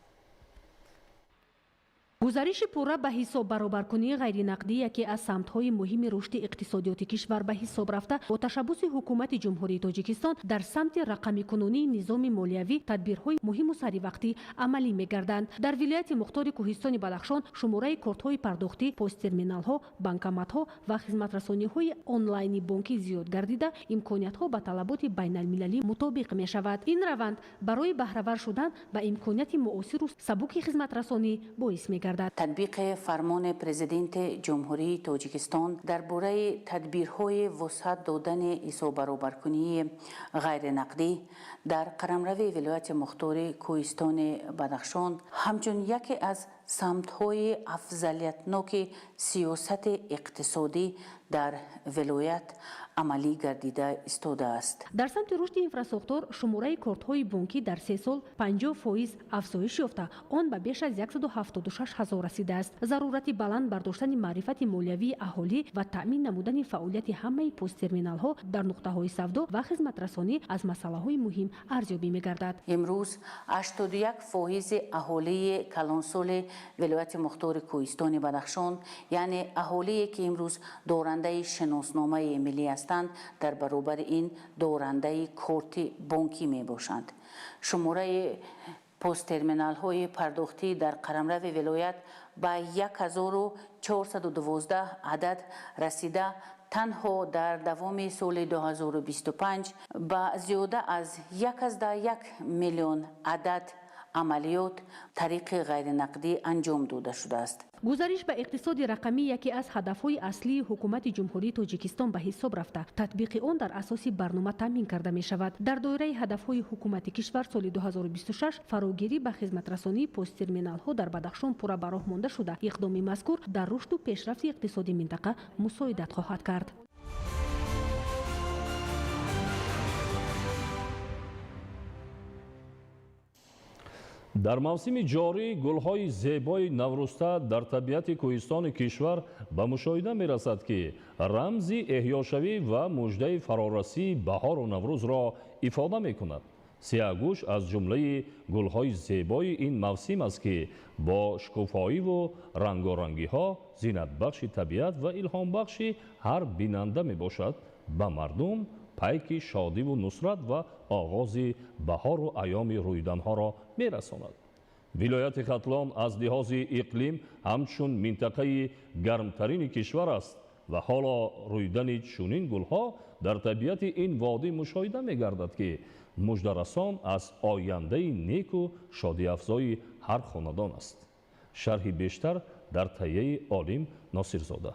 Speaker 21: Гузариши пурра ба ҳисоб баробаркунии ғайринақдӣ яке аз самтҳои муҳими рушди иқтисодиёти кишвар ба ҳисоб рафта, бо ташаббуси Ҳукумати Ҷумҳурии Тоҷикистон дар самти рақамикунонии низоми молиявӣ тадбирҳои муҳиму саривақтӣ амалӣ мегарданд. Дар вилояти мухтори Кӯҳистони Бадахшон шумораи кортҳои пардохтӣ, посттерминалҳо, банкоматҳо ва хизматрасониҳои онлайни бонкӣ зиёд гардида, имкониятҳо ба талаботи байналмилалӣ мутобиқ мешавад. Ин раванд барои баҳравар шудан ба имконияти муосиру сабуки хизматрасонӣ боис мегардад.
Speaker 22: Татбиқи фармони Президенти Ҷумҳурии Тоҷикистон дар бораи тадбирҳои вусъат додани ҳисоббаробаркунии ғайринақдӣ дар қаламрави вилояти мухтори Кӯҳистони Бадахшон ҳамчун яке аз самтҳои афзалиятноки сиёсати иқтисодӣ дар вилоят амалӣ гардида истодааст.
Speaker 21: Дар самти рушди инфрасохтор шумораи кортҳои бонкӣ дар 3 сол 50% афзоиш ёфта, он ба беш аз 176 ҳазор расидааст. Зарурати баланд бардоштани маърифати молиявии аҳолӣ ва таъмин намудани фаъолияти ҳамаи посттерминалҳо дар нуқтаҳои савдо ва хизматрасонӣ аз масъалаҳои муҳим арзёбӣ мегардад.
Speaker 22: Имрӯз 81% аҳолии калонсоли вилояти мухтори Кӯҳистони Бадахшон, яъне аҳолие ки имрӯз дорандаи шиносномаи миллӣ ҳастанд, дар баробари ин дорандаи корти бонкӣ мебошанд. Шумораи посттерминалҳои пардохтӣ дар қаламрави вилоят ба 1412 адад расида, танҳо дар давоми соли 2025 ба зиёда аз 1,1 миллион адад амалиёт тариқи ғайринақдӣ анҷом дода шудааст.
Speaker 21: Гузариш ба иқтисоди рақамӣ яке аз ҳадафҳои аслии Ҳукумати Ҷумҳурии Тоҷикистон ба ҳисоб рафта, татбиқи он дар асоси барнома таъмин карда мешавад. Дар доираи ҳадафҳои ҳукумати кишвар соли 2026 фарогирӣ ба хизматрасонии посттерминалҳо дар Бадахшон пурра ба роҳ монда шуда, иқдоми мазкур дар рушду пешрафти иқтисоди минтақа мусоидат хоҳад кард.
Speaker 7: Дар мавсими ҷорӣ гулҳои зебои наврӯзта дар табиати кӯҳистони кишвар ба мушоҳида мерасад, ки рамзи эҳёшавӣ ва муждаи фарорасии баҳору наврӯзро ифода мекунад. Сиёҳгӯш аз ҷумлаи гулҳои зебои ин мавсим аст, ки бо шукуфоиву рангорангиҳо зинатбахши табиат ва илҳомбахши ҳар бинанда мебошад. Ба мардум пайки шодиву нусрат ва оғози баҳору айёми рӯиданҳоро мерасонад. Вилояти Хатлон аз лиҳози иқлим ҳамчун минтақаи гармтарини кишвар аст. Ва ҳоло рӯйдани чунин гулҳо дар табиати ин водӣ мушоҳида мегардад, ки муждарасон аз ояндаи неку шодиафзои ҳар хонадон аст. Шарҳи бештар дар таҳияи Олим Носирзода.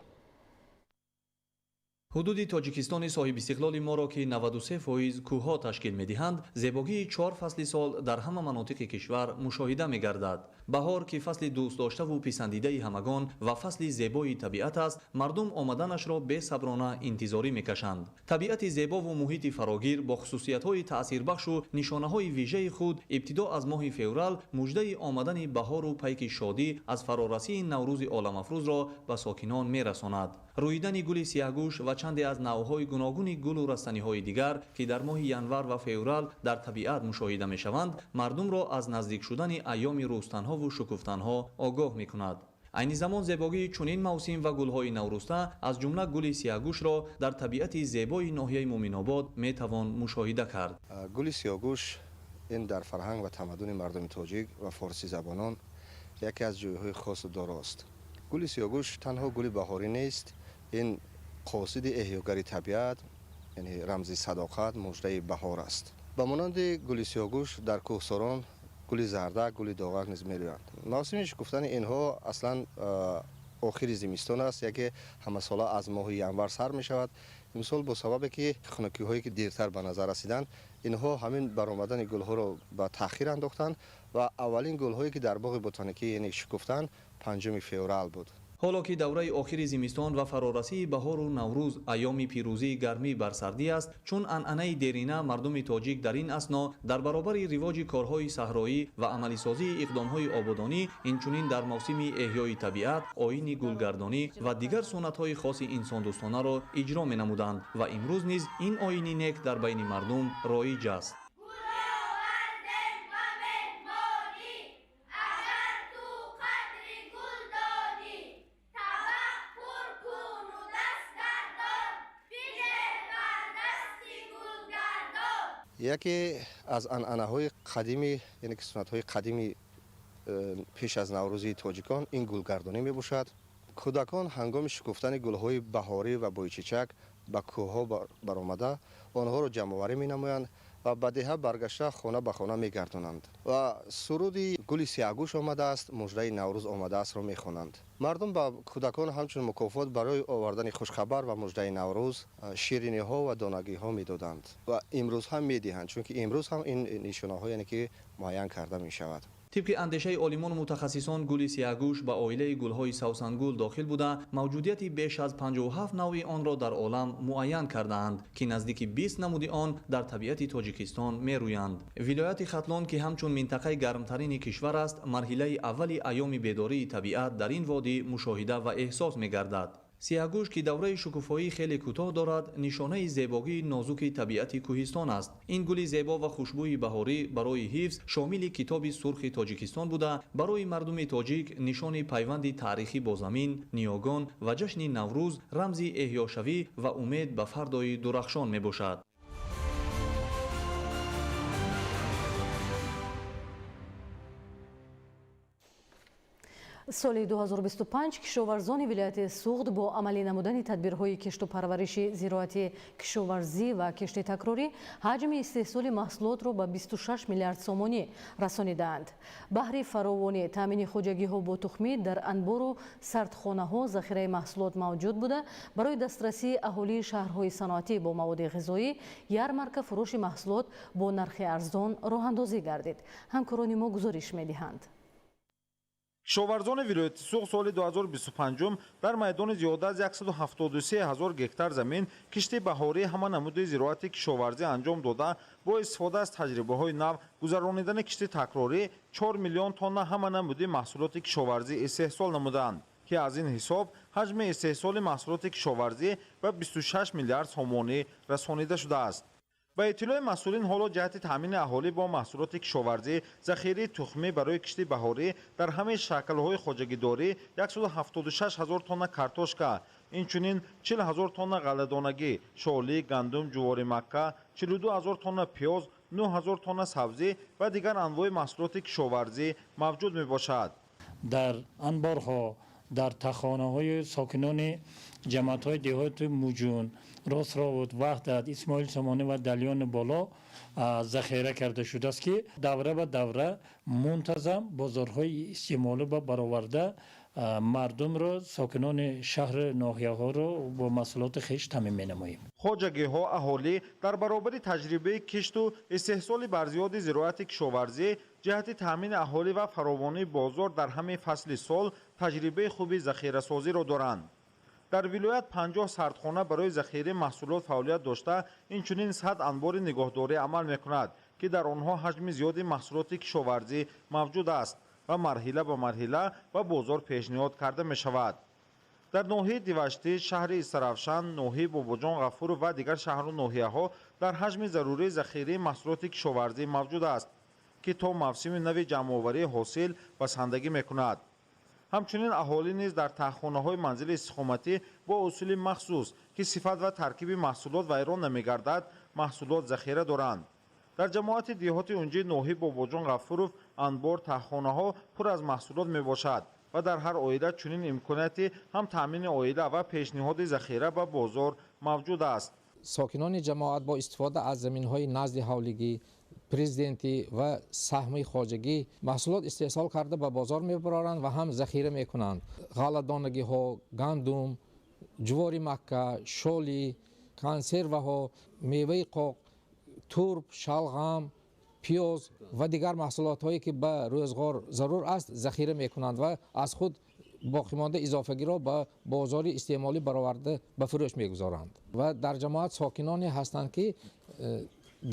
Speaker 13: Ҳудуди Тоҷикистони соҳибистиқлоли моро, ки 93% кӯҳҳо ташкил медиҳанд, зебогии чор фасли сол дар ҳама манотиқи кишвар мушоҳида мегардад. Баҳор, ки фасли дӯстдоштаву писандидаи ҳамагон ва фасли зебои табиат аст, мардум омаданашро бесаброна интизорӣ мекашанд. Табиати зебову муҳити фарогир бо хусусиятҳои таъсирбахшу нишонаҳои вижаи худ ибтидо аз моҳи феврал муждаи омадани баҳору пайки шодӣ аз фарорасии Наврӯзи оламафрӯзро ба сокинон мерасонад. Рӯидани гули сиёҳгӯш ва чанде аз навъҳои гуногуни гулу растаниҳои дигар, ки дар моҳи январ ва феврал дар табиат мушоҳида мешаванд, мардумро аз наздик шудани айёми рӯстанҳову шукуфтанҳо огоҳ мекунад. Айни замон зебогии чунин мавсим ва гулҳои наврӯста, аз ҷумла гули сиёҳгӯшро дар табиати зебои ноҳияи Муминобод метавон мушоҳида кард.
Speaker 2: Гули сиёҳгӯш ин дар фарҳанг ва тамаддуни мардуми тоҷик ва форсизабонон яке аз ҷойҳои хосу дорост. Гули сиёҳгӯш танҳо гули баҳорӣ нест, ин қосиди эҳёгари табиат, яъне рамзи садоқат, муждаи баҳор аст. Ба монанди гули сиёҳгӯш дар кӯҳсорон гули зардак, гули доғак низ мерӯянд. Мавсими шукуфтани инҳо аслан охири зимистон аст, яке ҳамасола аз моҳи январ сар мешавад. Имсол бо сабабе ки хунукиҳое ки дертар ба назар расиданд, инҳо ҳамин баромадани гулҳоро ба таъхир андохтанд ва аввалин гулҳое ки дар боғи ботаникӣ яъне шукуфтанд 5 феврал буд.
Speaker 13: Ҳоло ки давраи охири зимистон ва фарорасии баҳору Наврӯз айёми пирӯзии гармӣ бар сардӣ аст, чун анъанаи дерина мардуми тоҷик дар ин асно дар баробари ривоҷи корҳои саҳроӣ ва амалисозии иқдомҳои ободонӣ, инчунин дар мавсими эҳёи табиат оини гулгардонӣ ва дигар суннатҳои хоси инсондӯстонаро иҷро менамуданд ва имрӯз низ ин оини нек дар байни мардум роиҷ аст.
Speaker 2: Яке аз анъанаҳои қадими, яъне ки суннатҳои қадими пеш аз Наврӯзи тоҷикон ин гулгардонӣ мебошад. Кӯдакон ҳангоми шукуфтани гулҳои баҳорӣ ва бойчечак ба кӯҳҳо баромада онҳоро ҷамъоварӣ менамоянд ва ба деҳа баргашта хона ба хона мегардонанд ва суруди гули сиёҳгӯш омадааст, муждаи Наврӯз омадаастро мехонанд. Мардум ба кӯдакон ҳамчун мукофот барои овардани хушхабар ва муждаи Наврӯз шириниҳо ва донагиҳо медоданд ва имрӯз ҳам медиҳанд, чунки имрӯз ҳам ин нишонаҳо яъне ки муайян карда мешавад.
Speaker 13: Тибқи андешаи олимону мутахассисон, гули сиёҳгӯш ба оилаи гулҳои савсангул дохил буда, мавҷудияти беш аз 57 навъи онро дар олам муайян кардаанд, ки наздики 20 намуди он дар табиати Тоҷикистон мерӯянд. Вилояти Хатлон, ки ҳамчун минтақаи гармтарини кишвар аст, марҳилаи аввали айёми бедории табиат дар ин водӣ мушоҳида ва эҳсос мегардад. Сиёҳгӯш, ки давраи шукуфоӣ хеле кӯтоҳ дорад, нишонаи зебогии нозуки табиати кӯҳистон аст. Ин гули зебо ва хушбӯи баҳорӣ барои ҳифз шомили китоби сурхи Тоҷикистон буда, барои мардуми тоҷик нишони пайванди таърихӣ бо замин, ниёгон ва ҷашни Наврӯз, рамзи эҳёшавӣ ва умед ба фардои дурахшон мебошад.
Speaker 6: Соли 2025 кишоварзони вилояти Суғд бо амалӣ намудани тадбирҳои кишту парвариши зироати кишоварзӣ ва кишти такрорӣ ҳаҷми истеҳсоли маҳсулотро ба 26 миллиард сомонӣ расонидаанд. Баҳри фаровонӣ таъмини хоҷагиҳо бо тухмӣ дар анбору сардхонаҳо захираи маҳсулот мавҷуд буда, барои дастрасии аҳолии шаҳрҳои саноатӣ бо маводи ғизоӣ ярмарка фурӯши маҳсулот бо нархи арзон роҳандозӣ гардид. Ҳамкорони мо гузориш медиҳанд.
Speaker 3: Кишоварзони вилояти Суғд соли 2025 дар майдони зиёда аз 173 ҳазор гектар замин кишти баҳории ҳама намуди зироати кишоварзӣ анҷом дода, бо истифода аз таҷрибаҳои нав гузаронидани кишти такрорӣ 4 миллион тонна ҳама намуди маҳсулоти кишоварзӣ истеҳсол намуданд, ки аз ин ҳисоб ҳаҷми истеҳсоли маҳсулоти кишоварзӣ ба 26 миллиард сомонӣ расонида шудааст. Ба иттилои масъулин, ҳоло ҷиҳати таъмини аҳолӣ бо маҳсулоти кишоварзӣ захираи тухмӣ барои кишти баҳорӣ дар ҳамаи шаклҳои хоҷагидорӣ 176 ҳазор тонна картошка, инчунин 40 ҳазор тонна ғалладонагӣ, шолӣ, гандум, ҷувори макка, 42 ҳазор тонна пиёз, 9 ҳазор тонна сабзӣ ва дигар анвои маҳсулоти кишоварзӣ мавҷуд мебошад.
Speaker 23: Дар анборҳо,
Speaker 1: Дар тахонаҳои сокинони ҷамоатҳои деҳоти Муҷун, Ростровуд, Ваҳдат, Исмоил Сомонӣ ва Далёни Боло захира карда шудааст, ки давра ба давра мунтазам бозорҳои истеъмолӣ ба бароварда мардумро, сокинони шаҳри ноҳияҳоро бо маҳсулоти хеш таъмин менамоем.
Speaker 3: Хоҷагиҳо, аҳолӣ дар баробари таҷрибаи кишту истеҳсоли барзиёди зироати кишоварзӣ ҷиҳати таъмини аҳолӣ ва фаровонии бозор дар ҳамаи фасли сол таҷрибаи хуби захирасозиро доранд. Дар вилоят 50 сардхона барои захираи маҳсулот фаъолият дошта, инчунин 100 анбори нигоҳдорӣ амал мекунад, ки дар онҳо ҳаҷми зиёди маҳсулоти кишоварзӣ мавҷуд аст ва марҳила ба марҳила ба бозор пешниҳод карда мешавад. Дар ноҳияи Диваштӣ, шаҳри Истаравшан, ноҳияи Бобоҷон Ғафуров ва дигар шаҳру ноҳияҳо дар ҳаҷми зарурии захираи маҳсулоти кишоварзӣ мавҷуд аст, ки то мавсими нави ҷамъоварии ҳосил басандагӣ мекунад. Ҳамчунин аҳолӣ низ дар таҳхонаҳои манзили истиқоматӣ бо усули махсус, ки сифат ва таркиби маҳсулот вайрон намегардад, маҳсулот захира доранд. Дар ҷамоати деҳоти Унҷи ноҳияи Бобоҷон Ғафуров анбор таҳхонаҳо пур аз маҳсулот мебошад ва дар ҳар оила чунин имконияти ҳам таъмини оила ва пешниҳоди захира ба бозор мавҷуд аст.
Speaker 4: Сокинони ҷамоат бо истифода аз заминҳои назди ҳавлигӣ, президентӣ ва саҳми хоҷагӣ маҳсулот истеҳсол карда ба бозор мебароранд ва ҳам захира мекунанд. Ғалладонагиҳо, гандум, ҷувори макка, шоли, консерваҳо, меваи қоқ, турб, шалғам, пиёз ва дигар маҳсулотҳое ки ба рӯзғор зарур аст захира мекунанд ва аз худ боқимонда изофагиро ба бозори истеъмолӣ бароварда ба фурӯш мегузоранд. Ва дар ҷамоат сокиноне ҳастанд, ки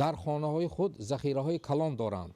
Speaker 4: дар хонаҳои худ захираҳои калон доранд.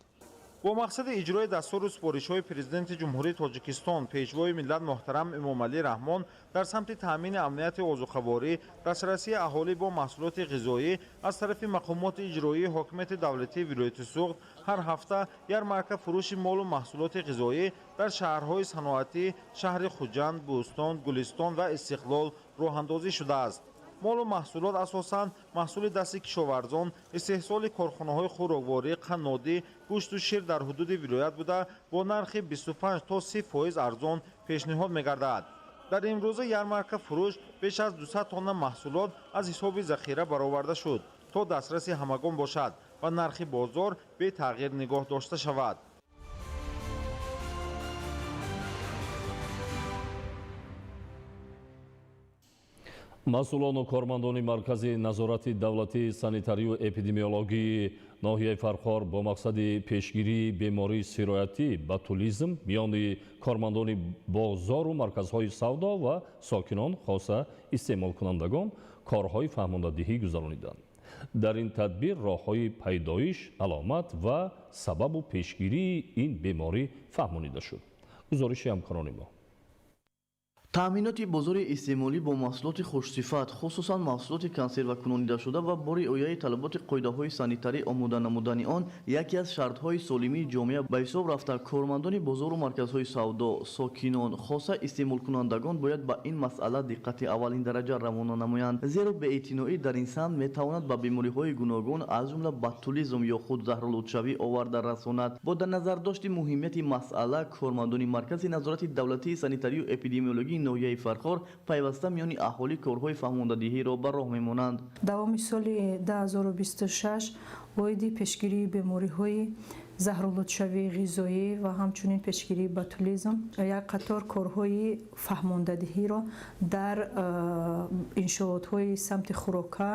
Speaker 3: Бо мақсади иҷрои дастуру супоришҳои Президенти Ҷумҳурии Тоҷикистон, Пешвои миллат муҳтарам Эмомалӣ Раҳмон дар самти таъмини амнияти озуқаворӣ, дастрасии аҳолӣ бо маҳсулоти ғизоӣ аз тарафи мақомоти иҷроии ҳокимияти давлатии вилояти Суғд ҳар ҳафта ярмарка фурӯши молу маҳсулоти ғизоӣ дар шаҳрҳои саноатӣ шаҳри Хуҷанд, Бӯстон, Гулистон ва Истиқлол роҳандозӣ шудааст. Молу маҳсулот асосан маҳсули дасти кишоварзон, истеҳсоли корхонаҳои хӯрокворӣ, қаннодӣ, гӯшту шир дар ҳудуди вилоят буда бо нархи 25 то 30% арзон пешниҳод мегардад. Дар имрӯза ярмарка фурӯш беш аз 200 тонна маҳсулот аз ҳисоби захира бароварда шуд, то дастраси ҳамагон бошад ва нархи бозор бетағйир нигоҳ дошта шавад.
Speaker 7: Масъулону кормандони Маркази назорати давлатии санитарию эпидемиологии ноҳияи Фархор бо мақсади пешгирии бемории сироятӣ ботулизм миёни кормандони бозору марказҳои савдо ва сокинон, хоса истеъмолкунандагон, корҳои фаҳмондадиҳӣ гузарониданд. Дар ин тадбир роҳҳои пайдоиш, аломат ва сабабу пешгирии ин беморӣ фаҳмонида шуд. Гузориши ҳамкорони мо.
Speaker 23: Таъминоти бозори истеъмолӣ бо маҳсулоти хушсифат, хусусан маҳсулоти консервакунонидашуда ва бо риояи талаботи қоидаҳои санитарӣ омода намудани он яке аз шартҳои солимии ҷомеа ба ҳисоб рафта, кормандони бозору марказҳои савдо, сокинон, хоса истеъмолкунандагон бояд ба ин масъала диққати аввалин дараҷа равона намоянд, зеро беэътиноӣ дар ин самт метавонад ба бемориҳои гуногун, аз ҷумла ботулизм ё худ заҳролудшавӣ оварда расонад. Бо дар назардошти муҳимияти масъала, кормандони Маркази назорати давлатии санитарию эпидемиологии ноҳияи Фархор пайваста миёни аҳолӣ корҳои фаҳмондадиҳиро ба роҳ мемонанд.
Speaker 24: Давоми соли 2026 оиди пешгирии бемориҳои заҳролудшавии ғизоӣ ва ҳамчунин пешгирии ботулизм як қатор корҳои фаҳмондадиҳиро дар иншоотҳои самти хӯрока,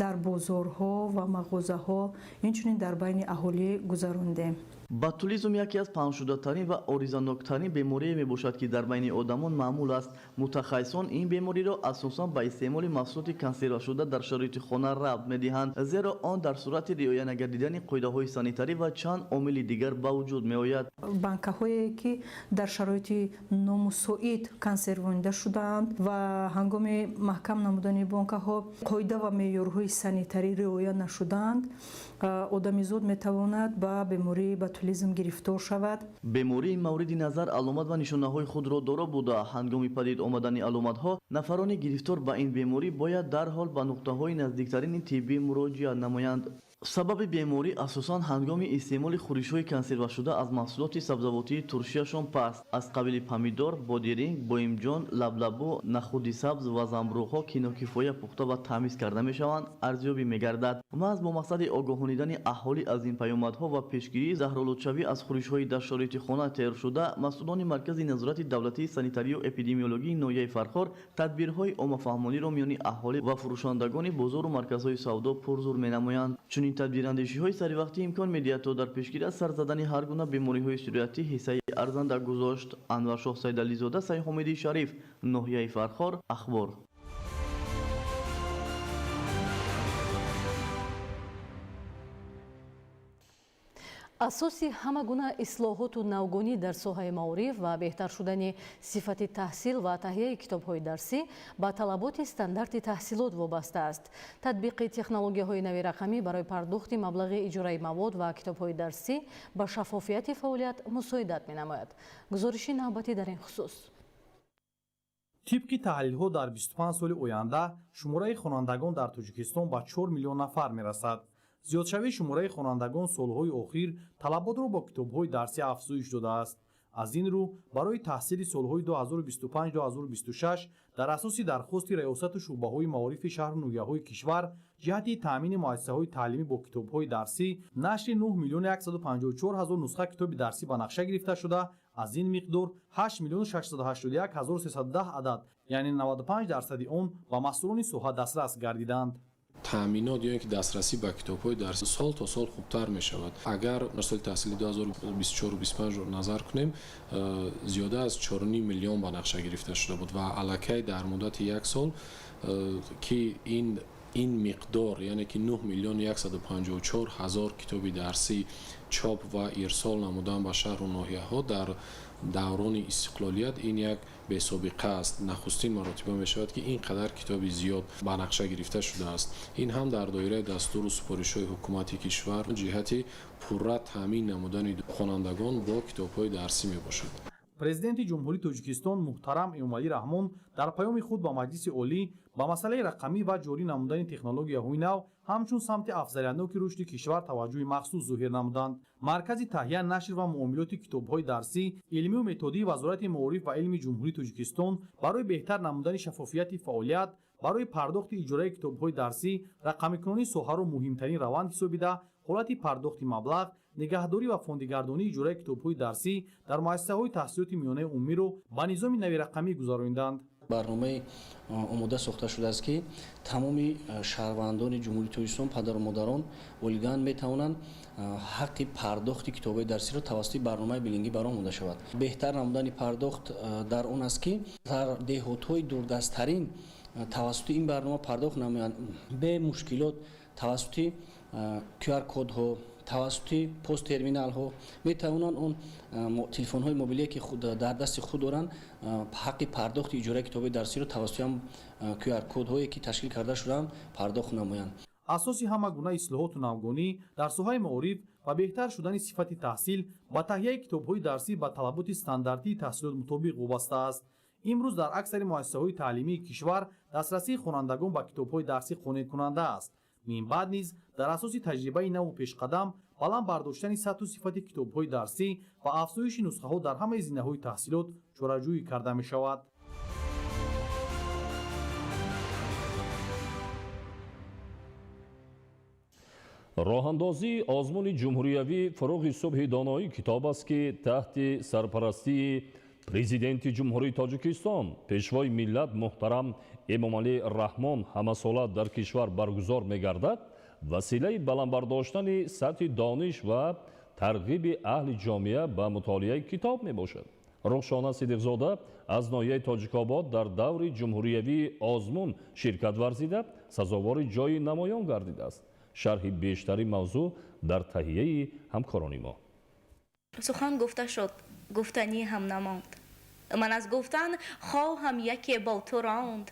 Speaker 24: дар бозорҳо ва мағозаҳо, инчунин дар байни аҳолӣ гузарондем.
Speaker 23: Ботулизм яке аз паҳншудатарин ва оризаноктарин беморие мебошад, ки дар байни одамон маъмул аст. Мутахассисон ин бемориро асосан ба истеъмоли маҳсулоти консервашуда дар шароити хона рабт медиҳанд, зеро он дар сурати риоя нагардидани қоидаҳои санитарӣ ва чанд омили дигар ба вуҷуд меояд.
Speaker 24: Банкаҳое ки дар шароити номусоид консервонида шудаанд ва ҳангоми маҳкам намудани бонкаҳо қоида ва меъёрҳои санитарӣ риоя нашудаанд, одамизод метавонад ба бемории ботулизм гирифтор шавад.
Speaker 23: Бемории мавриди назар аломат ва нишонаҳои худро доро буда, ҳангоми падид омадани аломатҳо нафарони гирифтор ба ин беморӣ бояд дарҳол ба нуқтаҳои наздиктарини тиббӣ муроҷиат намоянд. Сабаби беморӣ асосан ҳангоми истеъмоли хӯришҳои консервашуда аз маҳсулоти сабзавотии туршияшон паст, аз қабили помидор, бодиринг, боимҷон, лаблабу, нахӯди сабз ва замбуруғҳо, ки нокифоя пухта ва тамиз карда мешаванд, арзёбӣ мегардад. Маҳз бо мақсади огоҳонидани аҳолӣ аз ин паёмадҳо ва пешгирии заҳролудшавӣ аз хӯришҳои дар шароити хона тайёршуда, масъулони Маркази назорати давлатии санитарию эпидемиологии ноҳияи Фархор тадбирҳои оммафаҳмониро миёни аҳолӣ ва фурӯшандагони бозору марказҳои савдо пурзур менамоянд. Чунин тадбирандешиҳои саривақтӣ имкон медиҳад, то дар пешгирӣ аз сар задани ҳар гуна бемориҳои сироятӣ ҳиссаи арзанда гузошт. Анваршоҳ Сайдализода, Сайҳомиди Шариф, ноҳияи Фархор, Ахбор.
Speaker 6: Асоси ҳама гуна ислоҳоту навгонӣ дар соҳаи маориф ва беҳтар шудани сифати таҳсил ва таҳияи китобҳои дарсӣ ба талаботи стандарти таҳсилот вобаста аст. Татбиқи технологияҳои нави рақамӣ барои пардохти маблағи иҷораи мавод ва китобҳои дарсӣ ба шаффофияти фаъолият мусоидат менамояд. Гузориши навбатӣ дар ин хусус.
Speaker 5: Тибқи таҳлилҳо, дар 25 соли оянда шумораи хонандагон дар Тоҷикистон ба 4 миллион нафар мерасад. Зиёдшавии шумораи хонандагон солҳои охир талаботро бо китобҳои дарсӣ афзоиш додааст. Аз ин рӯ, барои таҳсили солҳои 2025-2026 дар асоси дархости раёсату шӯъбаҳои маорифи шаҳру ноҳияҳои кишвар ҷиҳати таъмини муассисаҳои таълимӣ бо китобҳои дарсӣ нашри 9 миллиону 154 ҳазор нусха китоби дарсӣ ба нақша гирифта шуда, аз ин миқдор 8 миллиону 681 ҳазору 310 адад, яъне 95% он ба масъулони соҳа дастрас гардиданд.
Speaker 8: Таъминот ё ин ки дастрасӣ ба китобҳои дарсӣ сол то сол хубтар мешавад. Агар дар соли таҳсили 2024-25 назар кунем, зиёда аз 4,5 миллион ба нақша гирифта шуда буд ва аллакай дар муддати як сол ки ин миқдор, яъне ки 9 миллион 154 ҳазор китоби дарсӣ чоп ва ирсол намудан ба шаҳру ноҳияҳо дар даврони истиқлолият, ин як бесобиқа аст. Нахустин маротиба мешавад, ки ин қадар китоби зиёд ба нақша гирифта шудааст. Ин ҳам дар доираи дастуру супоришҳои ҳукумати кишвар ҷиҳати пурра таъмин намудани хонандагон бо китобҳои дарсӣ мебошад.
Speaker 5: Президенти Ҷумҳурии Тоҷикистон муҳтарам Эмомалӣ Раҳмон дар паёми худ ба Маҷлиси Олӣ ба масъалаи рақамӣ ва ҷорӣ намудани технологияҳои нав ҳамчун самти афзалиятноки рушди кишвар таваҷҷӯҳи махсус зоҳир намуданд. Маркази таҳия, нашр ва муомилоти китобҳои дарсӣ, илмию методии Вазорати маориф ва илми Ҷумҳурии Тоҷикистон барои беҳтар намудани шаффофияти фаъолият барои пардохти иҷораи китобҳои дарсӣ рақамикунонии соҳаро муҳимтарин раванд ҳисобида, ҳолати пардохти маблағ, нигаҳдорӣ ва фондигардонии иҷораи китобҳои дарсӣ дар муассисаҳои таҳсилоти миёнаи умумиро ба низоми нави рақамӣ гузаронданд.
Speaker 9: Барномаи омода сохта шудааст, ки тамоми шаҳрвандони Ҷумҳурии Тоҷикистон, падару модарон, волидайн метавонанд ҳаққи пардохти китобҳои дарсиро тавассути барномаи билингӣ бар он монда шавад. Беҳтар намудани пардохт дар он аст, ки дар деҳотҳои дурдасттарин тавассути ин барнома пардохт намоянд бе мушкилот, тавассути QR кодҳо, тавассути посттерминалҳо метавонанд он телефонҳои мобилие, ки дар дасти худ доранд, ҳаққи пардохти иҷораи китоби дарсиро тавассути ҳам QR кодҳое, ки ташкил карда шудаанд, пардохт намоянд.
Speaker 5: Асоси ҳама гуна ислоҳоту навгонӣ дар соҳаи маориф ва беҳтар шудани сифати таҳсил ба таҳияи китобҳои дарсӣ ба талаботи стандартии таҳсилот мутобиқ вобаста аст. Имрӯз дар аксари муассисаҳои таълимии кишвар дастрасии хонандагон ба китобҳои дарсӣ қонеъкунанда аст. Минбаъд низ дар асоси таҷрибаи наву пешқадам баланд бардоштани сатҳу сифати китобҳои дарсӣ ва афзоиши нусхаҳо дар ҳамаи зинаҳои таҳсилот чораҷӯӣ карда мешавад.
Speaker 7: Роҳандозии озмуни ҷумҳуриявӣ «Фуруғи субҳи доноӣ китоб аст», ки таҳти сарпарастии Президенти Ҷумҳурии Тоҷикистон, Пешвои миллат муҳтарам Эмомалӣ Раҳмон ҳамасола дар кишвар баргузор мегардад, василаи баландбардоштани сатҳи дониш ва тарғиби аҳли ҷомеа ба мутолиаи китоб мебошад. Рухшона Сидиқзода аз ноҳияи Тоҷикобод дар даври ҷумҳуриявии озмун ширкат варзида, сазовори ҷойи намоён гардидааст. Шарҳи бештари мавзӯъ дар таҳияи ҳамкорони мо.
Speaker 10: Сухан гуфта шуд, гуфтанӣ ҳам намонд. Ман аз гуфтан хоҳам яке бо ту ронд.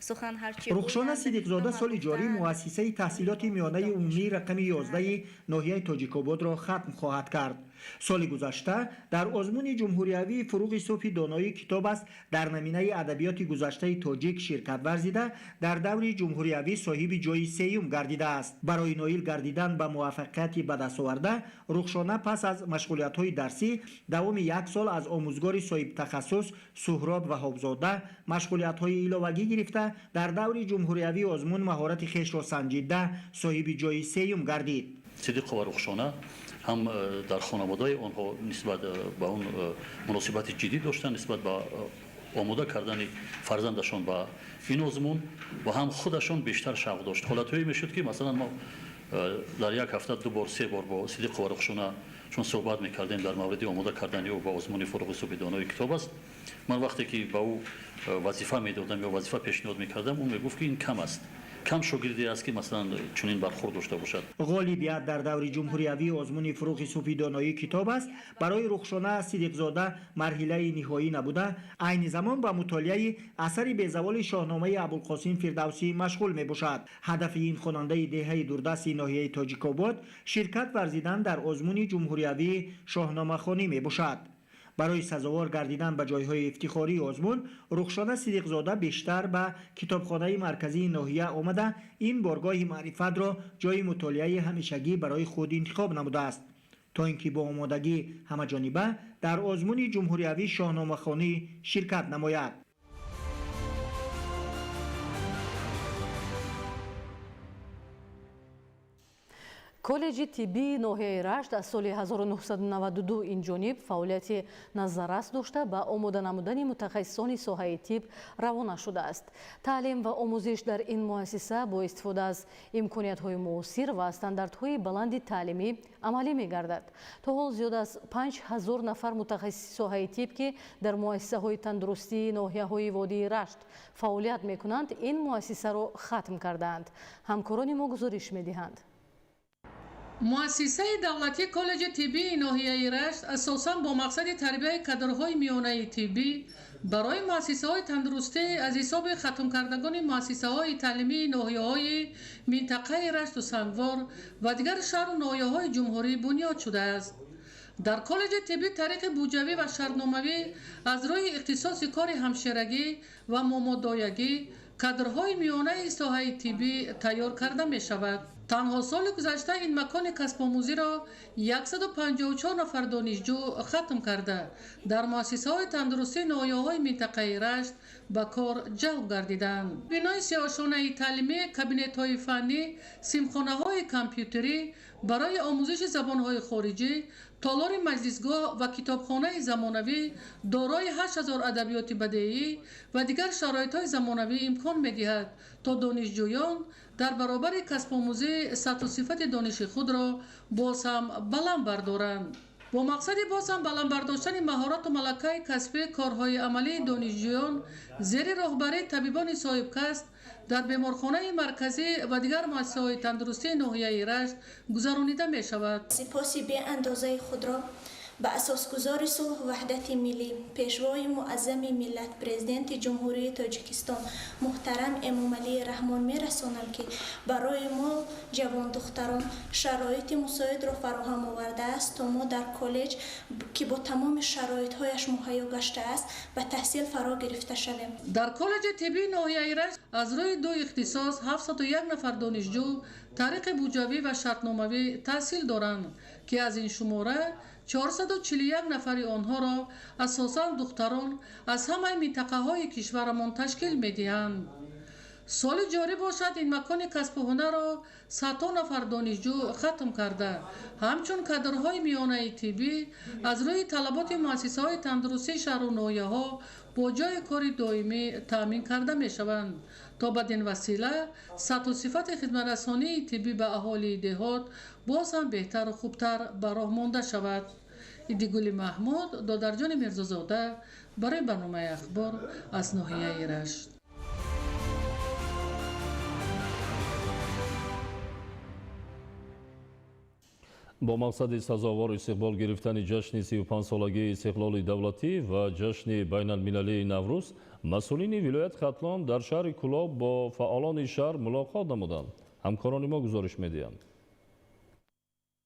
Speaker 10: Сухан ҳарчи
Speaker 11: Рухшона Сидиқзода соли ҷорӣ муассисаи таҳсилоти миёнаи умумии рақами 11 ноҳияи Тоҷикободро хатм хоҳад кард. Соли гузашта дар озмуни ҷумҳуриявии «Фуруғи субҳи доноӣ китоб аст» дар наминаи адабиёти гузаштаи тоҷик ширкат варзида, дар даври ҷумҳуриявӣ соҳиби ҷойи сеюм гардидааст. Барои ноил гардидан ба муваффақияти ба дастоварда, Рухшона пас аз машғулиятҳои дарсӣ давоми як сол аз омӯзгори соҳибтахассус Суҳроб Ваҳобзода машғулиятҳои иловагӣ гирифта, дар даври ҷумҳуриявии озмун маҳорати хешро санҷида, соҳиби ҷойи сеюм гардид.
Speaker 12: Сидиқова Рухшона ҳам дар хонаводаи онҳо нисбат ба он муносибати ҷиддӣ доштанд, нисбат ба омода кардани фарзандашон ба ин озмун, ва ҳам худашон бештар шавқ дошт. Ҳолатҳое мешуд, ки масалан мо дар як ҳафта ду бор, се бор бо Сидиқова Рухшона чун суҳбат мекардем дар мавриди омода кардани ӯ ба озмуни «Фуруғи субҳи донои китоб аст», ман вақте ки ба ӯ вазифа медодам ё вазифа пешниҳод мекардам, ӯ мегуфт, ки ин кам аст, кам шогирде аст, ки масалан чунин бархурд дошта бошад.
Speaker 11: Ғолибият дар даври ҷумҳуриявии озмуни «Фуруғи субҳи доноии китоб аст» барои Рухшона Сидиқзода марҳилаи ниҳоӣ набуда, айни замон ба мутолиаи асари безаволи Шоҳномаи Абулқосим Фирдавсӣ машғул мебошад. Ҳадафи ин хонандаи деҳаи дурдасти ноҳияи Тоҷикобод ширкат варзидан дар озмуни ҷумҳуриявии шоҳномахонӣ мебошад. Барои сазовор гардидан ба ҷойҳои ифтихории озмун, Рухшона Сидиқзода бештар ба китобхонаи марказии ноҳия омада, ин боргоҳи маърифатро ҷойи мутолиаи ҳамешагӣ барои худ интихоб намудааст, то ин ки бо омодагӣ ҳамаҷониба дар озмуни ҷумҳуриявии шоҳномахонӣ ширкат намояд.
Speaker 6: Коллеҷи тиббии ноҳияи Рашт аз соли 1992 инҷониб фаъолияти назаррас дошта, ба омода намудани мутахассисони соҳаи тиб равона шудааст. Таълим ва омӯзиш дар ин муассиса бо истифода аз имкониятҳои муосир ва стандартҳои баланди таълимӣ амалӣ мегардад. То ҳол зиёд аз 5000 нафар мутахассиси соҳаи тиб, ки дар муассисаҳои тандурустии ноҳияҳои водии Рашт фаъолият мекунанд, ин муассисаро хатм кардаанд. Ҳамкорони мо гузориш медиҳанд.
Speaker 14: Муассисаи давлатии коллеҷи тиббии ноҳияи Рашт асосан бо мақсади тарбияи кадрҳои миёнаи тиббӣ барои муассисаҳои тандурустӣ аз ҳисоби хатмкардагони муассисаҳои таълимии ноҳияҳои минтақаи Рашту Сангвор ва дигар шаҳру ноҳияҳои ҷумҳурӣ бунёд шудааст. Дар коллеҷи тиббӣ тариқи буҷавӣ ва шартномавӣ аз рӯи ихтисоси кори ҳамширагӣ ва момодоягӣ кадрҳои миёнаи соҳаи тиббӣ тайёр карда мешавад. Танҳо соли гузашта ин макони касбомӯзиро 154 нафар донишҷӯ хатм карда, дар муассисаҳои тандурустии ноҳияҳои минтақаи Рашт ба кор ҷалб гардиданд. Бинои сеошонаи таълимӣ, кабинетҳои фаннӣ, симхонаҳои компютерӣ барои омӯзиши забонҳои хориҷӣ, толори маҷлисгоҳ ва китобхонаи замонавӣ дорои 8000 адабиёти бадеӣ ва дигар шароитҳои замонавӣ имкон медиҳад, то донишҷӯён дар баробари касбомӯзӣ сатҳу сифати дониши худро боз ҳам баланд бардоранд. Бо мақсади боз ҳам баланд бардоштани маҳорату малакаи касбӣ, корҳои амалии донишҷӯён зери роҳбарии табибони соҳибкасб дар беморхонаи марказӣ ва дигар муассисаҳои тандурустии ноҳияи Рашт гузаронида мешавад.
Speaker 16: Сипоси беандозаи худро ба асосгузори сулҳу ваҳдати миллӣ, пешвои муаззами миллат, Президенти Ҷумҳурии Тоҷикистон муҳтарам Эмомалӣ Раҳмон мерасонам, ки барои мо ҷавондухтарон шароити мусоидро фароҳам овардааст, то мо дар коллеҷ, ки бо тамоми шароитҳояш муҳайё гаштааст, ба таҳсил фаро гирифта шавем.
Speaker 14: Дар коллеҷи тиббии ноҳияи Рашт аз рӯи ду ихтисос 701 нафар донишҷӯ тариқи буҷавӣ ва шартномавӣ таҳсил доранд, ки аз ин шумора 441 нафари онҳоро асосан духтарон аз ҳамаи минтақаҳои кишварамон ташкил медиҳанд. Соли ҷорӣ бошад, ин макони касбу ҳунарро садҳо нафар донишҷӯ хатм карда, ҳамчун кадрҳои миёнаи тиббӣ аз рӯи талаботи муассисаҳои тандурустии шаҳру ноҳияҳо бо ҷойи кори доимӣ таъмин карда мешаванд, то бадин васила сатҳу сифати хизматрасонии тиббӣ ба аҳолии деҳот боз ҳам беҳтару хубтар ба роҳ монда шавад. Идигули Маҳмуд, Додарҷони Мирзозода барои барномаи «Ахбор» аз ноҳияи Рашт.
Speaker 7: Бо мақсади сазовор истиқбол гирифтани ҷашни 35-солагии истиқлоли давлатӣ ва ҷашни байналмилалии Наврӯз, масъулини вилояти Хатлон дар шаҳри Кӯлоб бо фаъолони шаҳр мулоқот намуданд. Ҳамкорони мо гузориш медиҳанд.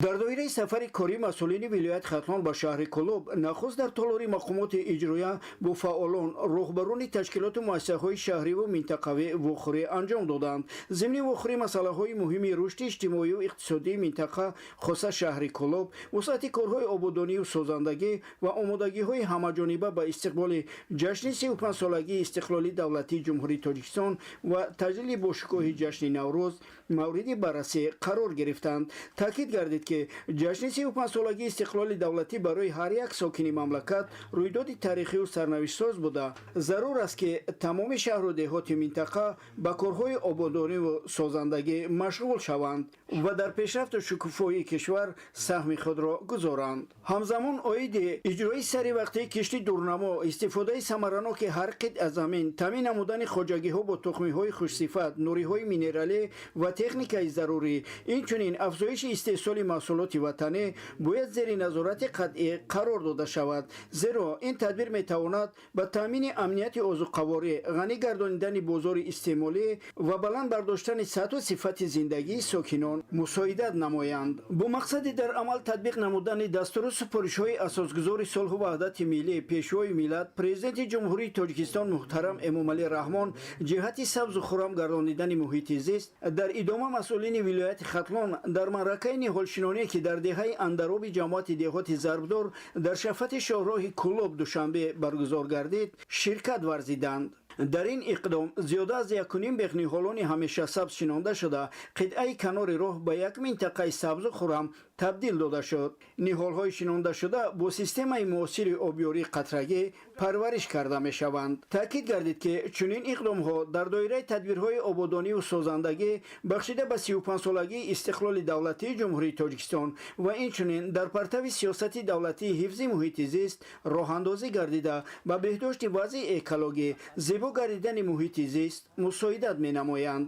Speaker 15: Дар доираи сафари корӣ масъулини вилояти Хатлон ба шаҳри Кӯлоб нахуст дар толори мақомоти иҷроя бо фаъолон, роҳбарони ташкилоту муассисаҳои шаҳриву минтақавӣ вохӯрӣ анҷом доданд. Зимни вохӯрӣ масъалаҳои муҳими рушди иҷтимоию иқтисодии минтақа, хоса шаҳри Кӯлоб, вусъати корҳои ободонию созандагӣ ва омодагиҳои ҳамаҷониба ба истиқболи ҷашни 35-солагии истиқлоли давлатии Ҷумҳурии Тоҷикистон ва таҷлили бошукӯҳи ҷашни Наврӯз мавриди баррасӣ қарор гирифтанд. Таъкид гардид, ки ҷашни 35-солагии истиқлоли давлатӣ барои ҳар як сокини мамлакат рӯйдоди таърихию сарнавиштсоз буда, зарур аст, ки тамоми шаҳру деҳоти минтақа ба корҳои ободониву созандагӣ машғул шаванд ва дар пешрафту шукуфоии кишвар саҳми худро гузоранд. Ҳамзамон оиди иҷрои саривақтии кишти дурнамо, истифодаи самараноки ҳар қитъа замин, таъмин намудани хоҷагиҳо бо тухмиҳои хушсифат, нуриҳои минералӣ ва техникаи зарурӣ, инчунин афзоиши истеҳсоли маҳсулоти ватанӣ бояд зери назорати қатъӣ қарор дода шавад, зеро ин тадбир метавонад ба таъмини амнияти озуқаворӣ, ғанӣ гардонидани бозори истеъмолӣ ва баланд бардоштани сатҳу сифати зиндагии сокинон мусоидат намоянд. Бо мақсади дар амал татбиқ намудани дастуру супоришҳои асосгузори сулҳу ваҳдати миллӣ, Пешвои миллат, Президенти Ҷумҳурии Тоҷикистон муҳтарам Эмомалӣ Раҳмон ҷиҳати сабзу хуррам гардонидани муҳити зист, дар идома масъулини вилояти Хатлон дар маъракаи ниҳолшинонӣ, ки дар деҳаи Андароби ҷамоати деҳоти Зарбдор дар шафати шоҳроҳи Кӯлоб Душанбе баргузор гардид, ширкат варзиданд. Дар ин иқдом зиёда аз 1,5 бех ниҳолони ҳамешасабз шинонда шуда, қитъаи канори роҳ ба як минтақаи сабзу хуррам табдил дода шуд. Ниҳолҳои шинондашуда бо системаи муосири обёрии қатрагӣ парвариш карда мешаванд. Таъкид гардид, ки чунин иқдомҳо дар доираи тадбирҳои ободониву созандагӣ бахшида ба 35-солагии истиқлоли давлатии Ҷумҳурии Тоҷикистон ва инчунин дар партави сиёсати давлатии ҳифзи муҳити зист роҳандозӣ гардида, ба беҳдошти вазъи экологӣ, зебо гардидани муҳити зист мусоидат менамоянд.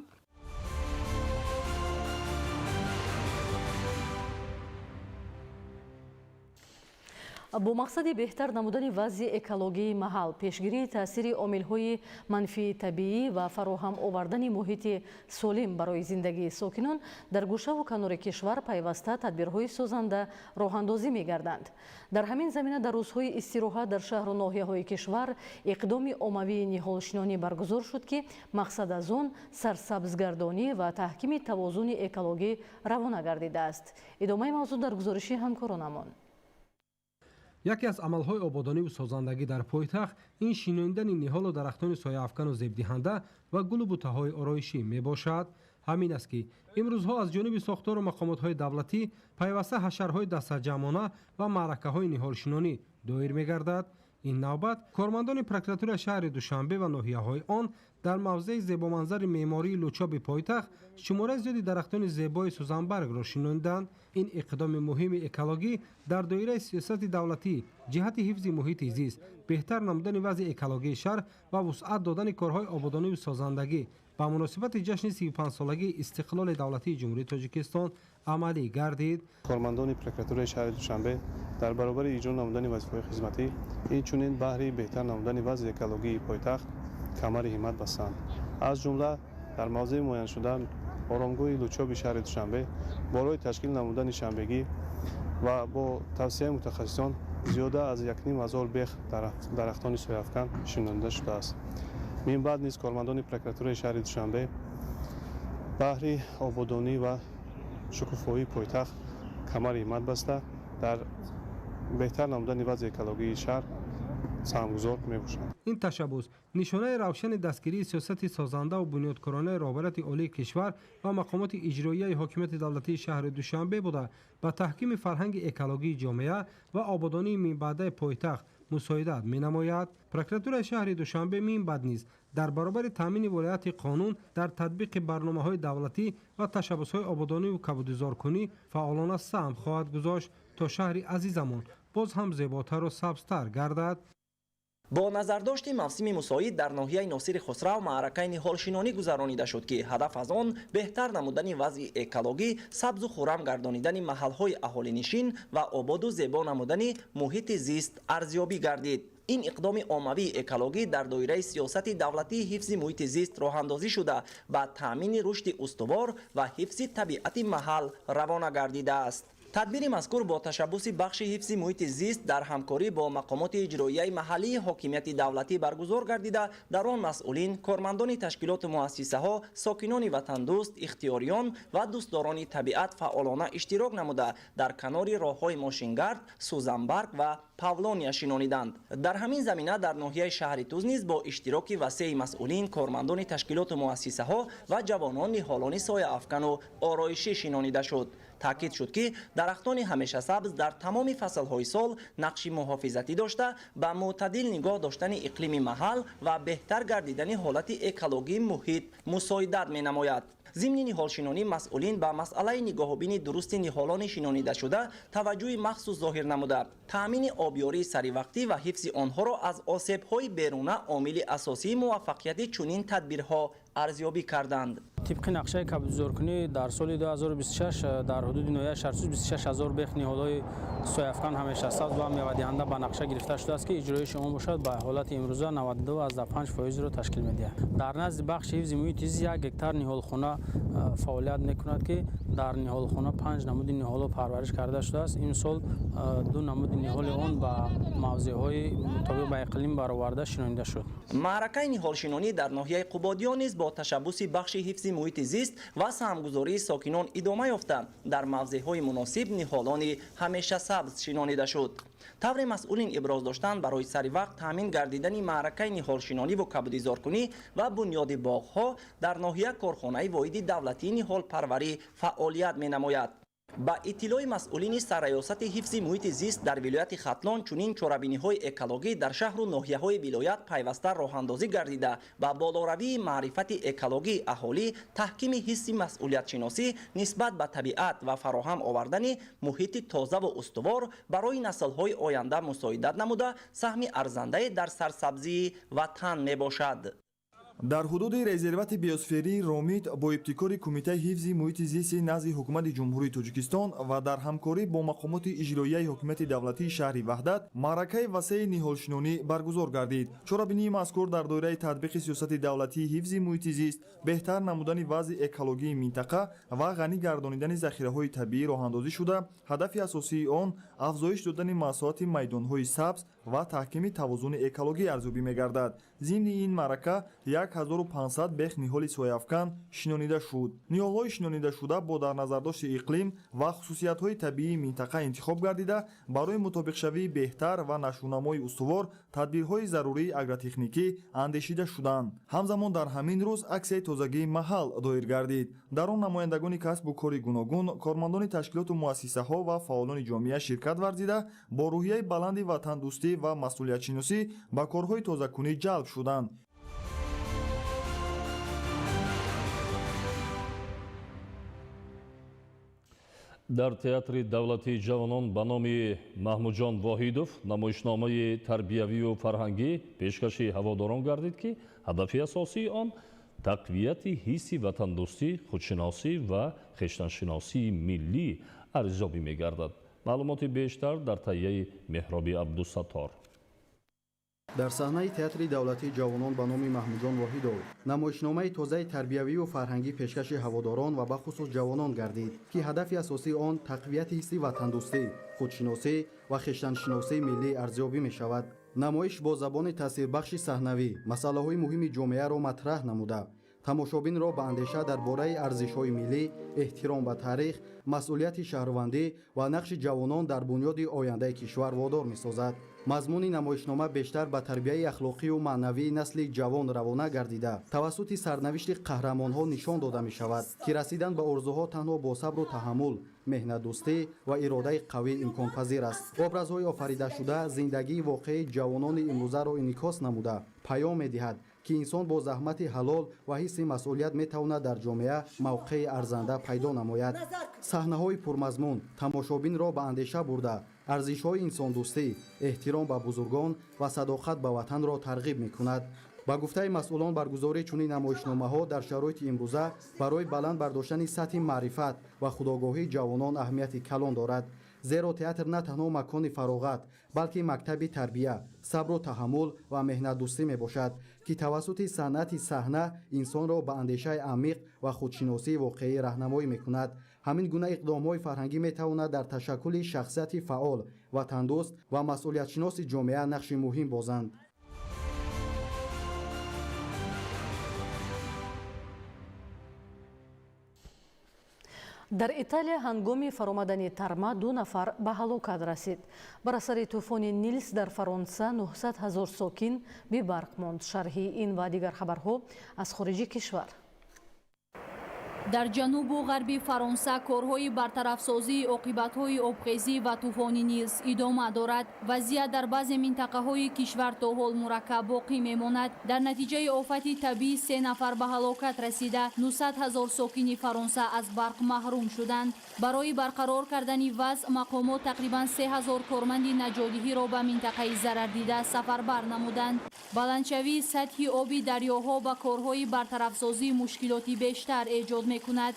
Speaker 6: Бо мақсади беҳтар намудани вазъи экологии маҳал, пешгирии таъсири омилҳои манфии табиӣ ва фароҳам овардани муҳити солим барои зиндагии сокинон дар гӯшаву канори кишвар пайваста тадбирҳои созанда роҳандозӣ мегарданд. Дар ҳамин замина дар рӯзҳои истироҳат дар шаҳру ноҳияҳои кишвар иқдоми оммавии ниҳолшинонӣ баргузор шуд, ки мақсад аз он сарсабзгардонӣ ва таҳкими тавозуни экологӣ равона гардидааст. Идомаи мавзӯъ дар гузориши ҳамкоронамон.
Speaker 18: Яке аз амалҳои ободониву созандагӣ дар пойтахт ин шинондани ниҳолу дарахтони сояафкану зебдиҳанда ва гулу бутаҳои ороишӣ мебошад. Ҳамин аст, ки имрӯзҳо аз ҷониби сохтору мақомотҳои давлатӣ пайваста ҳашарҳои дастаҷамъона ва маъракаҳои ниҳолшинонӣ доир мегардад. Ин навбат кормандони прокуратураи шаҳри Душанбе ва ноҳияҳои он дар мавзеи зебоманзари меъмории Лучоби пойтахт шумораи зиёди дарахтони зебои сӯзанбаргро шинонданд. Ин иқдоми муҳими экологӣ дар доираи сиёсати давлатӣ ҷиҳати ҳифзи муҳити зист, беҳтар намудани вазъи экологии шаҳр ва вусъат додани корҳои ободониву созандагӣ ба муносибати ҷашни 35-солагии истиқлоли давлатии Ҷумҳурии Тоҷикистон амалӣ гардид.
Speaker 19: Кормандони прокуратураи шаҳри Душанбе дар баробари иҷро намудани вазифаҳои хизматӣ инчунин баҳри беҳтар намудани вазъи экологии пойтахт камари ҳиммат бастанд. Аз ҷумла дар мавзеи муайяншуда оромгоҳи Лучоби шаҳри Душанбе барои ташкил намудани шанбегӣ ва бо тавсияи мутахассисон зиёда аз 1500 бех дарахтони сояафкан шинонда шудааст. Мин баъд низ кормандони прокуратураи шаҳри Душанбе баҳри ободонӣ ва шукуфоии пойтахт камари ҳиммат баста дар беҳтар намудани вазъи экологии шаҳр саҳмгузор мебошанд.
Speaker 18: Ин ташаббус нишонаи равшани дастгирии сиёсати созандаву бунёдкоронаи роҳбарияти олии кишвар ва мақомоти иҷроияи ҳокимияти давлатии шаҳри Душанбе буда, ба таҳкими фарҳанги экологии ҷомеа ва ободонии минбаъдаи пойтахт мусоидат менамояд. Прокуратураи шаҳри Душанбе минбаъд низ дар баробари таъмини вилояти қонун дар татбиқи барномаҳои давлатӣ ва ташаббусҳои ободониву кабудизоркунӣ фаъолона саҳм хоҳад гузошт, то шаҳри азизамон боз ҳам зеботару сабзтар гардад.
Speaker 17: Бо назардошти мавсими мусоид дар ноҳияи Носири Хусрав маъракаи ниҳолшинонӣ гузаронида шуд, ки ҳадаф аз он беҳтар намудани вазъи экологӣ, сабзу хуррам гардонидани маҳалҳои аҳолинишин ва ободу зебо намудани муҳити зист арзёбӣ гардид. Ин иқдоми оммавии экологӣ дар доираи сиёсати давлатии ҳифзи муҳити зист роҳандозӣ шуда, ба таъмини рушди устувор ва ҳифзи табиати маҳал равона гардидааст. Тадбири мазкур бо ташаббуси бахши ҳифзи муҳити зист дар ҳамкорӣ бо мақомоти иҷроияи маҳаллии ҳокимияти давлатӣ баргузор гардида, дар он масъулин, кормандони ташкилоту муассисаҳо, сокинони ватандӯст, ихтиёриён ва дӯстдорони табиат фаъолона иштирок намуда, дар канори роҳҳои мошингард, сӯзанбарг ва павлония шинониданд. Дар ҳамин замина дар ноҳияи шаҳри Туз низ бо иштироки васеи масъулин, кормандони ташкилоту муассисаҳо ва ҷавонон ниҳолони сояафкану ороишӣ шинонида шуд. Таъкид шуд, ки дарахтони ҳамешасабз дар тамоми фаслҳои сол нақши муҳофизатӣ дошта, ба мӯътадил нигоҳ доштани иқлими маҳал ва беҳтар гардидани ҳолати экологии муҳит мусоидат менамояд. Зимни ниҳолшинонӣ масъулин ба масъалаи нигоҳубини дурусти ниҳолони шинонидашуда таваҷҷӯҳи махсус зоҳир намуда, таъмини обёрии саривақтӣ ва ҳифзи онҳоро аз осебҳои беруна омили асосии муваффақияти чунин тадбирҳо арзёбӣ карданд.
Speaker 20: Тибқи нақшаи кабудизоркунӣ дар соли 2026 дар ҳудуди ноҳияи Шаҳритуз 26 ҳазор бех ниҳолҳои сояафкан, ҳамешасабз ва мевадиҳанда ба нақша гирифта шудааст, ки иҷроиши он бошад ба ҳолати имрӯза 92,5%-ро ташкил медиҳад. Дар назди бахши ҳифзи муҳити зист 1 гектар ниҳолхона фаъолият мекунад, ки дар ниҳолхона 5 намуди ниҳолҳо парвариш карда шудааст. Имсол 2 намуди ниҳоли он ба мавзеъҳои мутобиқ ба иқлим бароварда шинонида шуд.
Speaker 17: Маъракаи ниҳолшинонӣ дар ноҳияи Қубодиён низ бо ташаббуси бахши ҳифзи муҳити зист ва саҳмгузории сокинон идома ёфта, дар мавзеъҳои муносиб ниҳолони ҳамешасабз шинонида шуд. Тавре масъулин иброз доштанд, барои саривақт таъмин гардидани маъракаи ниҳолшинонӣ ва кабудизоркунӣ ва бунёди боғҳо дар ноҳия корхонаи воҳиди давлатии ниҳолпарварӣ фаъолият менамояд. Ба иттилои масъулини сарраёсати ҳифзи муҳити зист дар вилояти Хатлон чунин чорабиниҳои экологӣ дар шаҳру ноҳияҳои вилоят пайваста роҳандозӣ гардида, ба болоравии маърифати экологии аҳолӣ, таҳкими ҳисси масъулиятшиносӣ нисбат ба табиат ва фароҳам овардани муҳити тозаву устувор барои наслҳои оянда мусоидат намуда, саҳми арзандае дар сарсабзии ватан мебошад.
Speaker 21: Дар ҳудуди резервати биосферии Ромит бо ибтикори Кумитаи ҳифзи муҳити зисти назди Ҳукумати Ҷумҳурии Тоҷикистон ва дар ҳамкорӣ бо мақомоти иҷроияи ҳокимияти давлатии шаҳри Ваҳдат маъракаи васеи ниҳолшинонӣ баргузор гардид. Чорабинии мазкур дар доираи татбиқи сиёсати давлатии ҳифзи муҳити зист, беҳтар намудани вазъи экологии минтақа ва ғанӣ гардонидани захираҳои табиӣ роҳандозӣ шуда, ҳадафи асосии он афзоиш додани масоҳати майдонҳои сабз ва таҳкими тавозуни экологӣ арзёбӣ мегардад. Зимни ин маърака 1500 бех ниҳоли сояафкан шинонида шуд. Ниҳолҳои шинонидашуда бо дар назардошти иқлим ва хусусиятҳои табиии минтақа интихоб гардида, барои мутобиқшавии беҳтар ва нашвунамои устувор тадбирҳои зарурии агротехникӣ андешида шуданд. Ҳамзамон дар ҳамин рӯз аксияи тозагии маҳал доир гардид. Дар он намояндагони касбу кори гуногун, кормандони ташкилоту муассисаҳо ва фаъолони ҷомеа ширкат варзида, бо рӯҳияи баланди ватандӯстӣ ва масъулиятшиносӣ ба корҳои тозакунӣ ҷалб шуданд.
Speaker 7: Дар театри давлатии ҷавонон ба номи Маҳмудҷон Воҳидов намоишномаи тарбиявию фарҳангӣ пешкаши ҳаводорон гардид, ки ҳадафи асосии он тақвияти ҳисси ватандӯстӣ, худшиносӣ ва хештаншиносии миллӣ арзёбӣ мегардад. Маълумоти бештар дар таҳияи Меҳроби Абдусаттор.
Speaker 22: Дар саҳнаи театри давлатии ҷавонон ба номи Маҳмудҷон Воҳидов намоишномаи тозаи тарбиявию фарҳангӣ пешкаши ҳаводорон ва бахусус ҷавонон гардид, ки ҳадафи асосии он тақвияти ҳисси ватандӯстӣ, худшиносӣ ва хештаншиносии миллӣ арзёбӣ мешавад. Намоиш бо забони таъсирбахши саҳнавӣ масъалаҳои муҳими ҷомеаро матраҳ намуда, тамошобинро ба андеша дар бораи арзишҳои миллӣ, эҳтиром ба таърих, масъулияти шаҳрвандӣ ва нақши ҷавонон дар бунёди ояндаи кишвар водор месозад. Мазмуни намоишнома бештар ба тарбияи ахлоқию маънавии насли ҷавон равона гардида, тавассути сарнавишти қаҳрамонҳо нишон дода мешавад, ки расидан ба орзуҳо танҳо бо сабру таҳаммул, меҳнатдӯстӣ ва иродаи қавӣ имконпазир аст. Образҳои офаридашуда зиндагии воқеии ҷавонони имрӯзаро инъикос намуда, паём медиҳад, ки инсон бо заҳмати ҳалол ва ҳисси масъулият метавонад дар ҷомеа мавқеи арзанда пайдо намояд. Саҳнаҳои пурмазмун тамошобинро ба андеша бурда, арзишҳои инсондӯстӣ, эҳтиром ба бузургон ва садоқат ба ватанро тарғиб мекунад. Ба гуфтаи масъулон, баргузории чунин намоишномаҳо дар шароити имрӯза барои баланд бардоштани сатҳи маърифат ва худогоҳии ҷавонон аҳамияти калон дорад. Зеро театр на танҳо макони фароғат, балки мактаби тарбия, сабру таҳаммул ва меҳнатдӯстӣ мебошад, ки тавассути санъати саҳна инсонро ба андешаи амиқ ва худшиносии воқеӣ раҳнамоӣ мекунад. Ҳамин гуна иқдомҳои фарҳангӣ метавонад дар ташаккули шахсияти фаъол, ватандӯст ва масъулиятшиноси ҷомеа нақши муҳим бозанд.
Speaker 6: Дар Италия ҳангоми фаромадани тарма 2 нафар ба ҳалокат расид. Бар асари тӯфони Нилс дар Фаронса 900 ҳазор сокин бебарқ монд. Шарҳи ин ва дигар хабарҳо аз хориҷи кишвар.
Speaker 1: Дар ҷанубу ғарби Фаронса корҳои бартарафсозии оқибатҳои обхезӣ ва тӯфони Нилс идома дорад. Вазъият дар баъзе минтақаҳои кишвар то ҳол мураккаб боқӣ мемонад. Дар натиҷаи офати табиӣ 3 нафар ба ҳалокат расида, 900 ҳазор сокини Фаронса аз барқ маҳрум шуданд. Барои барқарор кардани вазъ мақомот тақрибан 3000 корманди наҷотдиҳиро ба минтақаи зарардида сафарбар намуданд. Баландшавии сатҳи оби дарёҳо ба корҳои бартарафсозӣ мушкилоти бештар эҷод мекунад.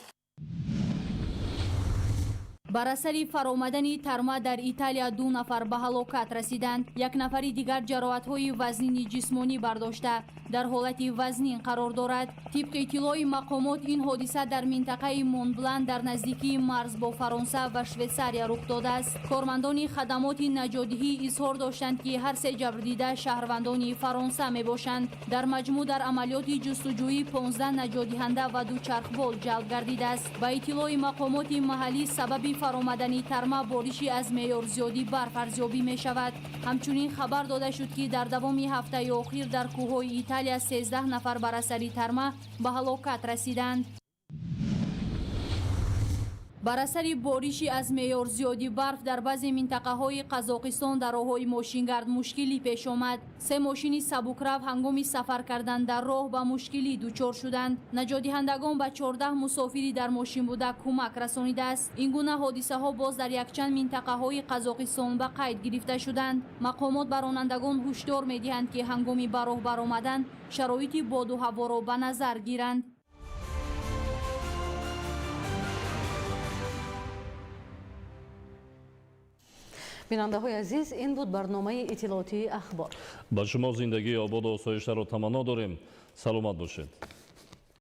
Speaker 1: Бар асари фаромадани тарма дар Италия 2 нафар ба ҳалокат расиданд. Як нафари дигар ҷароҳатҳои вазнини ҷисмонӣ бардошта, дар ҳолати вазнин қарор дорад. Тибқи иттилои мақомот, ин ҳодиса дар минтақаи Монблан дар наздикии марз бо Фаронса ва Швейтсария рух додааст. Кормандони хадамоти наҷотдиҳӣ изҳор доштанд, ки ҳар се ҷабрдида шаҳрвандони Фаронса мебошанд. Дар маҷмӯъ дар амалиёти ҷустуҷӯӣ 15 наҷотдиҳанда ва 2 чархбол ҷалб гардидааст. Ба иттилои мақомоти маҳаллӣ, сабаби фаромадани тарма бориши аз меъёр зиёди барф арзёбӣ мешавад. Ҳамчунин хабар дода шуд, ки дар давоми ҳафтаи охир дар кӯҳҳои Италия 13 нафар бар асари тарма ба ҳалокат расиданд. Бар асари бориши аз меъёр зиёди барф дар баъзе минтақаҳои Қазоқистон дар роҳҳои мошингард мушкилӣ пеш омад. 3 мошини сабукрав ҳангоми сафар кардан дар роҳ ба мушкилӣ дучор шуданд. Наҷотдиҳандагон ба 14 мусофири дар мошин буда кӯмак расонидааст. Ин гуна ҳодисаҳо боз дар якчанд минтақаҳои Қазоқистон ба қайд гирифта шуданд. Мақомот ба ронандагон ҳушдор медиҳанд, ки ҳангоми ба роҳ баромадан шароити боду ҳаворо ба назар гиранд.
Speaker 6: Бинандаҳои азиз, ин буд барномаи иттилоотии Ахбор.
Speaker 7: Ба шумо зиндагии ободу осоиштаро таманно дорем. Саломат бошед.